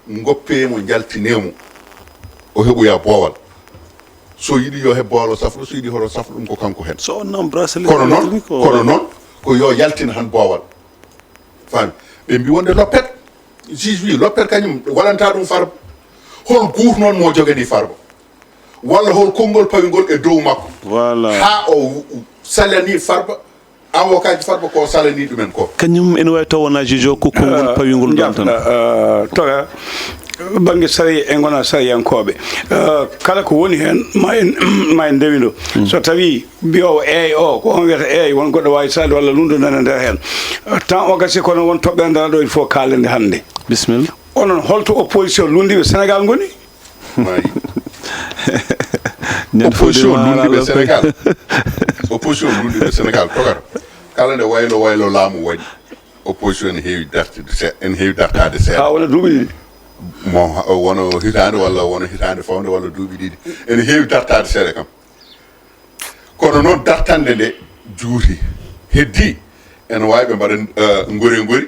ngoppee mo, njaltinee mo, o heɓoya boowal. So yiɗi yo heɓ boowal o safro, so yiɗi hoto safro, ɗum ko kanko heen. So on noon bracelet kono noon, kono noon ko yo yaltin han boowal. Faami? Ɓe mbi wonde loppet, juge wi loppet kañum waɗanta ɗum Farba. Hol guur noon mo jogani Farba? Walla hol konngol pawingol e dow makko? Voilà. Haa o salani Farba, avocat ji Farba ko salani ɗumen ko. Kañum ene wawi taw wona juge o ko konngol pawingol ɗon tan. Toga bangge sariya en gona sariyankooɓe. Kala ko woni heen ma en ma en ndewindo. So tawi mbiyowo eey o ko on wiyata eey, won goɗɗo wawi salde walla lundude nana nder heen. Temps o gasi kono won toɓɓere dara ɗo il faut kalande hannde. Bisimilla. Onon holto opposition lundiɓe Sénégal ngoni? Maayi. Opposition lundiɓe Sénégal. Opposition lundiɓe Sénégal togata. Kala nde waylo waylo laamu waɗi, opposition ene heewi dartide se ene heewi dartaade seeɗa. Haa wona duuɓi ɗiɗi. Mo wona hitaande walla wona hitaande fawnde walla duuɓi ɗiɗi ene heewi dartaade seeɗa kam. Kono noon dartande nde juuti, heddii ene waawi ɓe mbaɗa ngori ngori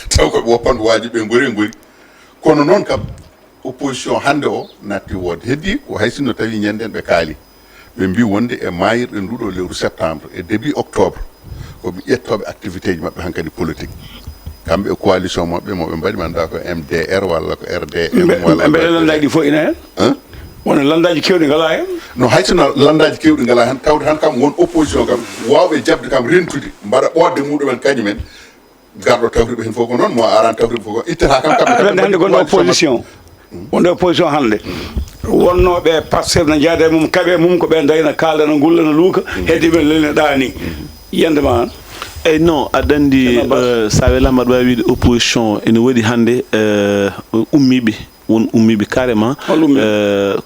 taw ko ɓe woppanɓe waaji ɓe ngori ngori. Kono noon kam opposition hannde o natti woodde, heddii ko hay sinno tawi ñande en ɓe kaali, ɓe mbi wonde e maayirɗe nduɗo lewru septembre e début octobre ko ɓe ƴettooɓe activité ji maɓɓe hankadi politique. Kamɓe e coalition maɓɓe moɓe mbaɗi mi annda ko M D R walla ko R D M walla mbeɗa lanndaaji ɗi fof ina heen. Wona lanndaaji keewɗi ngalaa heen. No hay sinno lanndaaji keewɗi ngalaa heen tawde tan kam won opposition kam waawɓe jaɓde kam rentude mbaɗa ɓoodde muɗumen kañumen. Garɗo tawriɓe heen fof ko noon mo arani tawriɓe fof ko ittata kam kamɓe. Aɗa anndi hannde gonɗo opposition. Wonde opposition hannde wonnooɓe e Pastef no njaada e mum kaɓe mum ko ɓe dayna kaalda no ngulla no luuka heddi ɓe lelne ɗaani yiyannde ma an. Eyi non aɗa anndi sa welaama aɗa waawi wiide opposition ene waɗi hannde ummiiɓe won ummiiɓe carrément.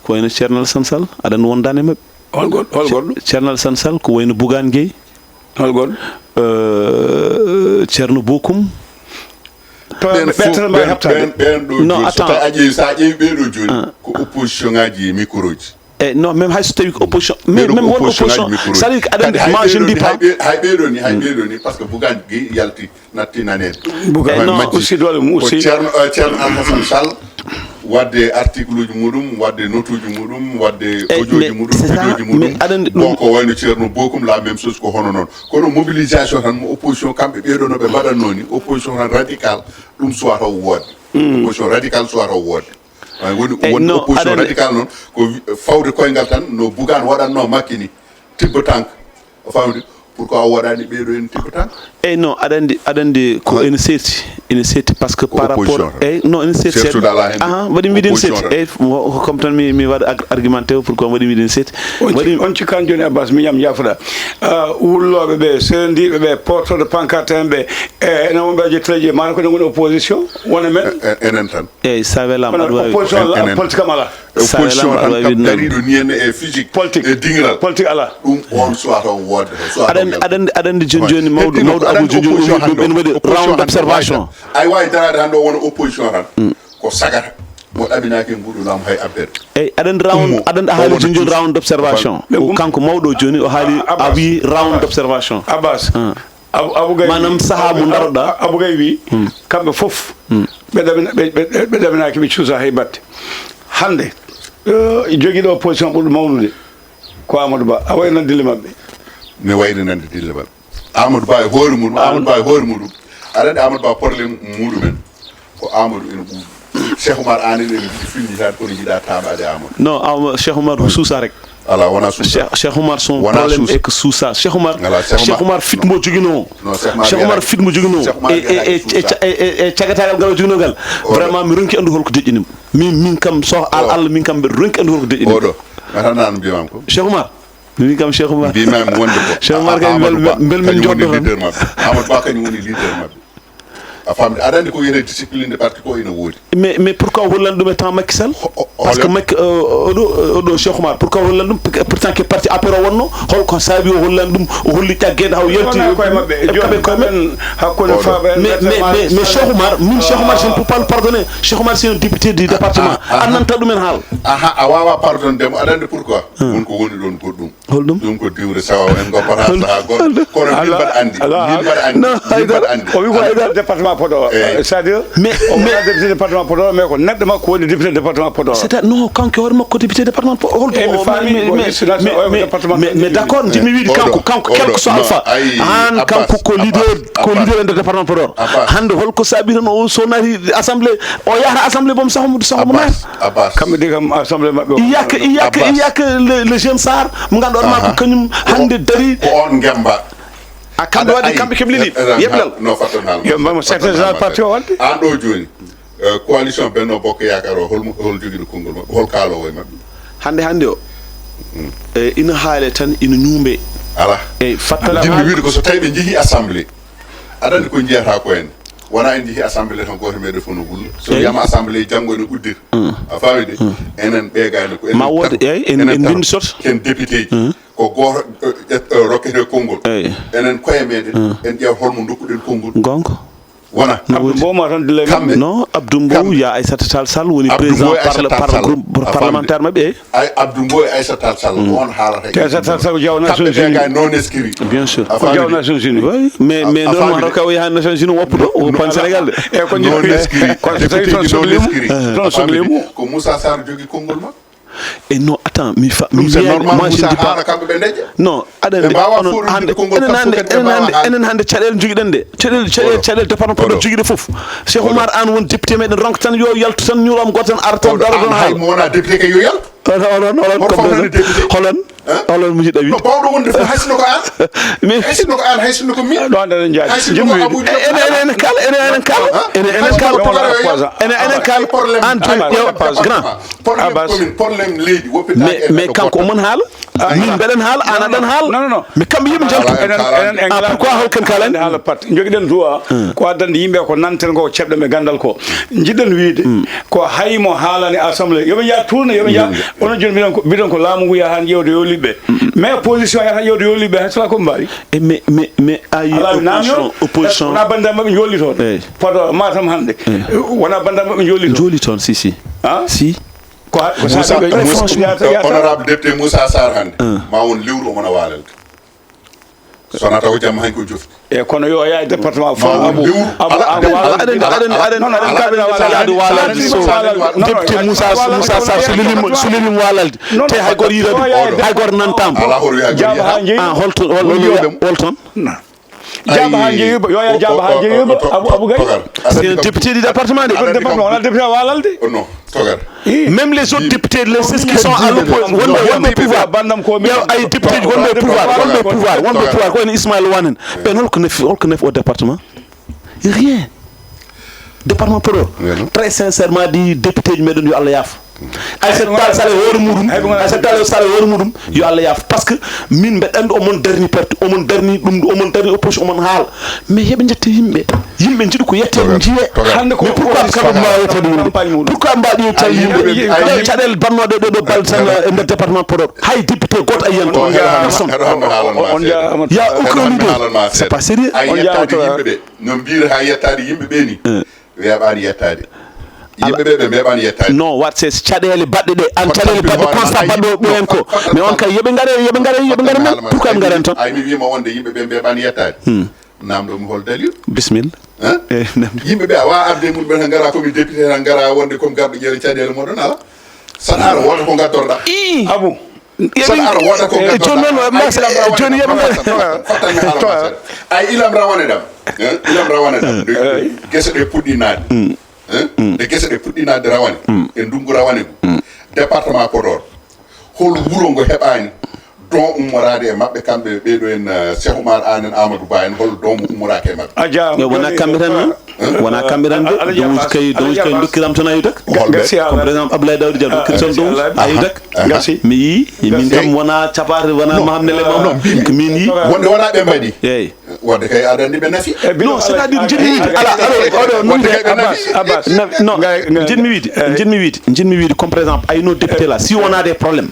Ko wayno Ceerno Alassane Sall aɗa anndi wondaani e maɓɓe. Hol goɗɗo? Hol goɗɗo? Ceerno Alassane Sall ko wayno Bougane Gueye. Hol goɗɗo? Ceerno Bokum. Ɓen fof ɓen ɗo joni so tawi a ƴeewi sa ƴeewi ɓeɗo joni ko opposition ngaji micro ji. Eyi non même hayso tawi ko opposition mais même won opposition c'est-à-dire que aɗa andi ma je ne dis pas. Hay ɓeɗo ni hay ɓeɗo ni par ce que Bougane Gueye yalti natti naneede. Buga no aussi doole mum aussi. Ceerno Ceerno Alhassane Sall wadde article uji muɗum wadde note uji muɗum wadde audio ji muɗum vidéo ji muɗum. Bon ko wayno Ceerno Bokum la même chose ko hono noon kono mobilisation tan mo opposition kamɓe ɓeɗo no ɓe mbaɗanno ni opposition tan radical ɗum suwata woodde. Opposition radical suwata woodde. Woni won opposition radical noon ko fawde koyngal tan no Bougane waɗanno makki ni tibba tank. A faamdi? Pourquoi o waɗaani ɓeeɗo en tippata? Eyi non, aɗa anndi, aɗa anndi ko ene seerti, ene seerti par ce que par rapport eyi non ene seerti seeɗa. Aha, mbaɗi mbiɗen seerti eyi comme tan mi mi waɗa argumenté o pourquoi mbaɗi mbiɗen seerti. Mbaɗi on cikkan jooni Abbas miñam yaafuɗa. Wullooɓe ɓe seerndiiɓe ɓe portooɗo pancarte en ɓe e ene wonɓe aji télé ji maana ko ene ngoni opposition wona men. Enen tan. Eyi sa welaama aɗa waawi opposition politique am alaa. Opposition tan kam dariɗo ni en e physique e dingiral politique ala. Ɗum on suwata o woodde. Aɗa anndi aɗa anndi joni joni mawɗo mawɗo Abou joni joni ɓen waɗi round d' observation. Ay wawi darade hande o wona opposition tan ko sagata mo ɗaminaki e nguɗu laamu hay abbere. Eyi aɗa anndi round aɗa anndi a haali joni joni round d' observation. Kanko mawɗo joni o haali a wi round d' observation. Abbas. Manam saha mo daroɗa. Abou Gaye wi kamɓe fof ɓe ɗaminaki ɓe cuusa hay batte. Hande jogiɗo opposition ɓurɗo mawnude ko Amadou Ba a wayri nan dille maɓɓe. Mi wayri nande dille maɓɓe. Amadou Ba e hoore muɗum Amadou Ba e hoore muɗum aɗa andi Amadou Ba problème muɗumen ko Amadou ene ɓuuɓi. Cheikh Oumar an ene jiɗi filñitaade kono jiɗa taaɓaade Amadou. Non Cheikh Oumar ko suusa rek. Ala wona suusa. Cheikh Oumar son problème est que suusa Cheikh Oumar. Cheikh Oumar fit mo joginoo. Cheikh Oumar fit mo joginoo e cagatagal ngal o joginoo ngal. Vraiment mi ronki anndu holko deƴƴinimo. Min min kam so al Allah min kam mbeɗa ronki anndu holko deƴƴinimo. Oɗo. Atanano mbiyamam ko. Cheikh Oumar. Min kam Cheikh Oumar. Mbimami wonde ko. Cheikh Oumar kay mbel mbel min joddo tan. Amadou Ba kañum woni leader maɓɓe. A famde aɗa andi ko wiyete discipline de parti ko ina woodi. Mais mais pourquoi o hollani ɗum e temps Macky Sall? Parce que Macky oɗo oɗo Cheikh Oumar pourquoi o hollani ɗum pourtant que parti A P R o wonno holko saabi o hollani ɗum o holli ƴaggeede haw yalti. Koye maɓɓe joni kaɓe hakkude faɓe. Mais mais mais Cheikh Oumar min Cheikh Oumar je ne peux pas le pardonner. Cheikh Oumar c'est un député du département annanta ɗumen haal. Aha a wawa pardonde mo aɗa andi pourquoi? Won ko woni ɗon goɗɗum. Holɗum? Ɗum ko diwde sawa en goppata saha goɗɗo kono min mbaɗa anndi min mbaɗa anndi min mbaɗa anndi. O wi ko haydara département Podor. C'est-à-dire, mais o wona député département Podor, mais ko neɗɗo makko woni député département Podor. C'est-à-dire, non, kanko hoore makko député département Podor, holto? Mais mais mais mais mais d'accord, jimi wiide kanko kanko quelque soit alpha, an kanko ko leader, ko leader e nder département Podor. Hannde holko saabi tan o so naati assemblée, o yahata assemblée boom sahomo sahomo naata? Kamɓe de kam assemblée maɓɓe. Iyaka iyaka iyaka le jeune sar mo ganduɗa ma ko kañum hannde dari. Ko on gemba. A kamɓe waɗi kamɓe keɓli ɗi yeɓlal. No fattan haal. Yo mbamo secrétaire général parti o waɗde. An ɗo jooni, coalition Benno Bokk Yaakaar o, hol hol jogiiɗo konngol maɓɓe, hol kaaloowo e maɓɓe? Hannde hannde o, e ina haale tan ina ñuumbe. Ala. E fattan. Jinmi wiide ko so tawi ɓe njehii assemblée, aɗa anndi ko njiyata ko en. Wona en njehii assemblée tan gooto meɗen fof no wulla. So wiyama assemblée janngo ene uddita. A faami de? Enen ɓeegaani ko enen. Ma wood, eyi, en mbinndi soto. Ken député ji. Ko gooto rokketee konngol. Enen koye meɗen en ƴeewa holmo ndokkuɗen konngol. Goonga. Wona. Abdou Mbow ma tan dilla kamɓe. Non, Abdou Mbow, ya Aissata Tall Sall woni président groupe parlementaire maɓɓe. Eyi. Ay Abdou Mbow e Aissata Tall Sall on haalata. Te Aissata Tall Sall ko jaw Nations Unies. Non inscrit. Bien sûr. Ko jaw Nations Unies. Oui, mais mais non non ka o yaha Nations Unies woppuɗo o pan Sénégal de. E ko non inscrit. Ko so tawi toon sohli mo. Toon sohli mo. Ko Moussa Sarr jogi konngol ma. E non, attends, mi fa mi wiya moi je ne dis pas. Non, aɗa anndi onon hannde enen hannde enen hannde enen hannde caɗeele njogiɗen de. Caɗeele caɗeele caɗeele département Podor jogiɗe fof. Cheikh Oumar Anne won député meɗen ronka tan yo yaltu tan ñuuram gooto tan ara tan daro tan hay. Mo wona député kay yo yaltu. Oɗon oɗon oɗon comme hoɗon musidɗo wi. No bawɗo wonde fof hay sinno ko an. Mais hay sinno ko an hay sinno ko min. Ɗon eɗen njaadi. Hay sinno ko Abou Diop. Enen enen kala enen enen kala. Enen enen kala. Enen enen kala. An jooni ƴeew grand. Abbas. Problème leydi woppitaake. Mais kanko omon haala. Min mbeɗen haala, an aɗan haala. Non non non. Mais kamɓe yimɓe njaltu. Enen enen en kala. Pourquoi hol ken kalani? Haala pat. Jogiɗen droit ko addande yimɓe ko nanten ko ceɓɗen ɓe gandal ko. Jiɗɗen wiide ko hay mo haalani assemblée yoɓe njaha tourné yoɓe njaha. Onon jooni mbiɗon ko mbiɗon ko laamu ngu yaha han ƴeewde yo liɓɓe. Mais opposition yaha ƴeewde yo liɓɓe hay sala ko mbaawi. E mais mais mais ayi opposition opposition. Wona banndiraaɓe maɓɓe njoolli toon. Podor Matam hannde. Wona banndiraaɓe maɓɓe njoolli toon. Njoolli toon si si. Si. Ko ko saabi ɓe. Honorable député Moussa Sarr hannde ma won lewru omona waalelde. Sona taw jamma hay ko jofti. E kono yo yaa e département fof. Abu abu abu aɗen aɗen aɗen aɗen kaɓira walade walade so. Député Moussa Moussa Sarr so lelima so lelima walalde te hay goto yiiɗaɗum hay goto nantama. Jaaba ha jeeyi. Holto holton? Jaaba ha jeeyiba yo yaa jaaba ha jeeyiba abu abu gay. C'est un député du département de. Département wona député walalde. Même les autres députés, les six qui sont à l'opposition, wonɓe wonɓe pouvoir. Ƴeew ay député ji wonɓe pouvoir wonɓe pouvoir wonɓe pouvoir ko wayno Ismaïla Wane en. Ɓen holko nafi holko nafi o département? Rien. Département Podor. Très sincèrement di député ji meɗen yo Allah yaafo. Aissata Tall Sall e hoore muɗum. Aissata Tall Sall e hoore muɗum. Yo Allah yaafo par ce que min mbeɗa anndi omon darni parti omon darni ɗum omon darni opposition omon haala. Mais yoɓe ƴetta yimɓe. Yimɓe njiɗi ko yetteede njiye. Hannde ko mais pourquoi kamɓe mbawa yetteede yimɓe? Pourquoi mbaɗi yetteede yimɓe? Ɗo caɗeele bannoɗe ɗe ɗo balde tan e nder département Podor hay député goto a yiyanta. Personne. Ya aucun leader. C'est pas sérieux. No mbiir ha yettaade yimɓe ɓe ni. Weeɓaani yettaade. Yimɓe ɓe ɓe mbeeɓaani yettaade. Non wat se caɗeele baɗɗe ɗe an caɗeele baɗɗe constat baɗɗo ɓooyen ko mais on kay yoɓe ngare yoɓe ngare yoɓe ngare men pourquoi ɓe ngarani toon? Ay mi wiima on de yimɓe ɓe mbeeɓaani yettaade. Namndo mi hol dalil? Bismilla. Yimɓe ɓe a waawa arde mum ɓe tan ngara komi député tan ngara wonde comme garɗo ƴeewa caɗeele moɗon ala. Saɗa ara wota ko ngattorɗa. Abu. Saɗa ara wota ko ngattorɗa. Jooni noon mas jooni yoɓe ngar. Ay ilam rawane ɗam. Ilam rawane ɗam. Gese ɗe puɗɗi naade. Nde gese ɗe puɗɗi naatde rawane e ndunngu rawane ngu, département Podor, hol wuro ngo heɓaani don ummoraade e maɓɓe kamɓe ɓeeɗo en? Cheikh Oumar Anne en, Amadou Ba en, hol don mo ummoraaki e maɓɓe? A jaaraama. Wonaa kamɓe tan non. Wonaa kamɓe tan de. Donji kay donji kay ndokkiram toon a yewtaka. Holɓe? Comme par exemple Abdoulaye Daouda Dia ndokkiri toon donji a yewtaka. Gasi. Mi yii min kam wonaa capaate wonaa mahamnele mam ko min yii. Wonde wonaa ɓe mbaɗi. Eeyi. Wadde kay aɗa anndi ɓe nafi. Non, c'est-à-dire njiɗmi wiide ala ala oɗo non. Abbas Abbas. Non, njiɗmi wiide njiɗmi wiide njiɗmi wiide comme par exemple ayno député là si on a des problèmes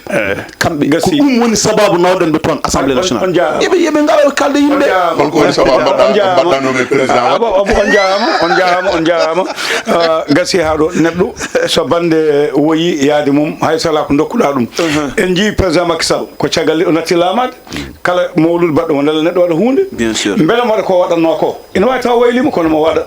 kamɓe ko ɗum woni sababu nawɗen ɓe toon assemblée nationale. Eɓe eɓe ngara ɓe kalda yimɓe. Holko woni sababu mbaɗɗa mbaɗɗanomi président waɗ? On jaarama on jaarama on jaarama. Gasi haa ɗo neɗɗo so bannde woyi yaade mum hay sala ko ndokkuɗa ɗum. En njii président Macky Sall ko caggal o natti laamaade. Kala mawluudu baɗɗo mo ndalla neɗɗo waɗa huunde. Bien sûr. Mbele mo waɗa ko waɗatnoo ko? Ina waawi taw waylii mo, kono mo waɗa.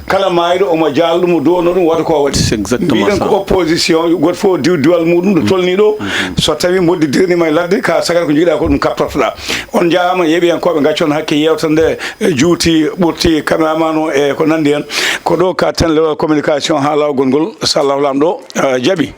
Kala maayɗo omo jaala ɗum, o duwonoo ɗum, waɗa ko waɗi. C'est exactement ça. Mbiɗen ko opposition, gooto fof diw diwal muɗum ɗo tolnii ɗo. So tawii mboddi dirniima e ladde, ka sagata ko njiɗɗaa ko ɗum kaɓtortoɗaa. On njaaraama, yeeɓiyankooɓe, ngaccon hakke, yeewtere nde e juuti, ɓurti, cameraman o e ko nanndi heen. Ko ɗo ka ten lewal communication haa laawol ngol, so Allahu Laamɗo, eh, jaɓi.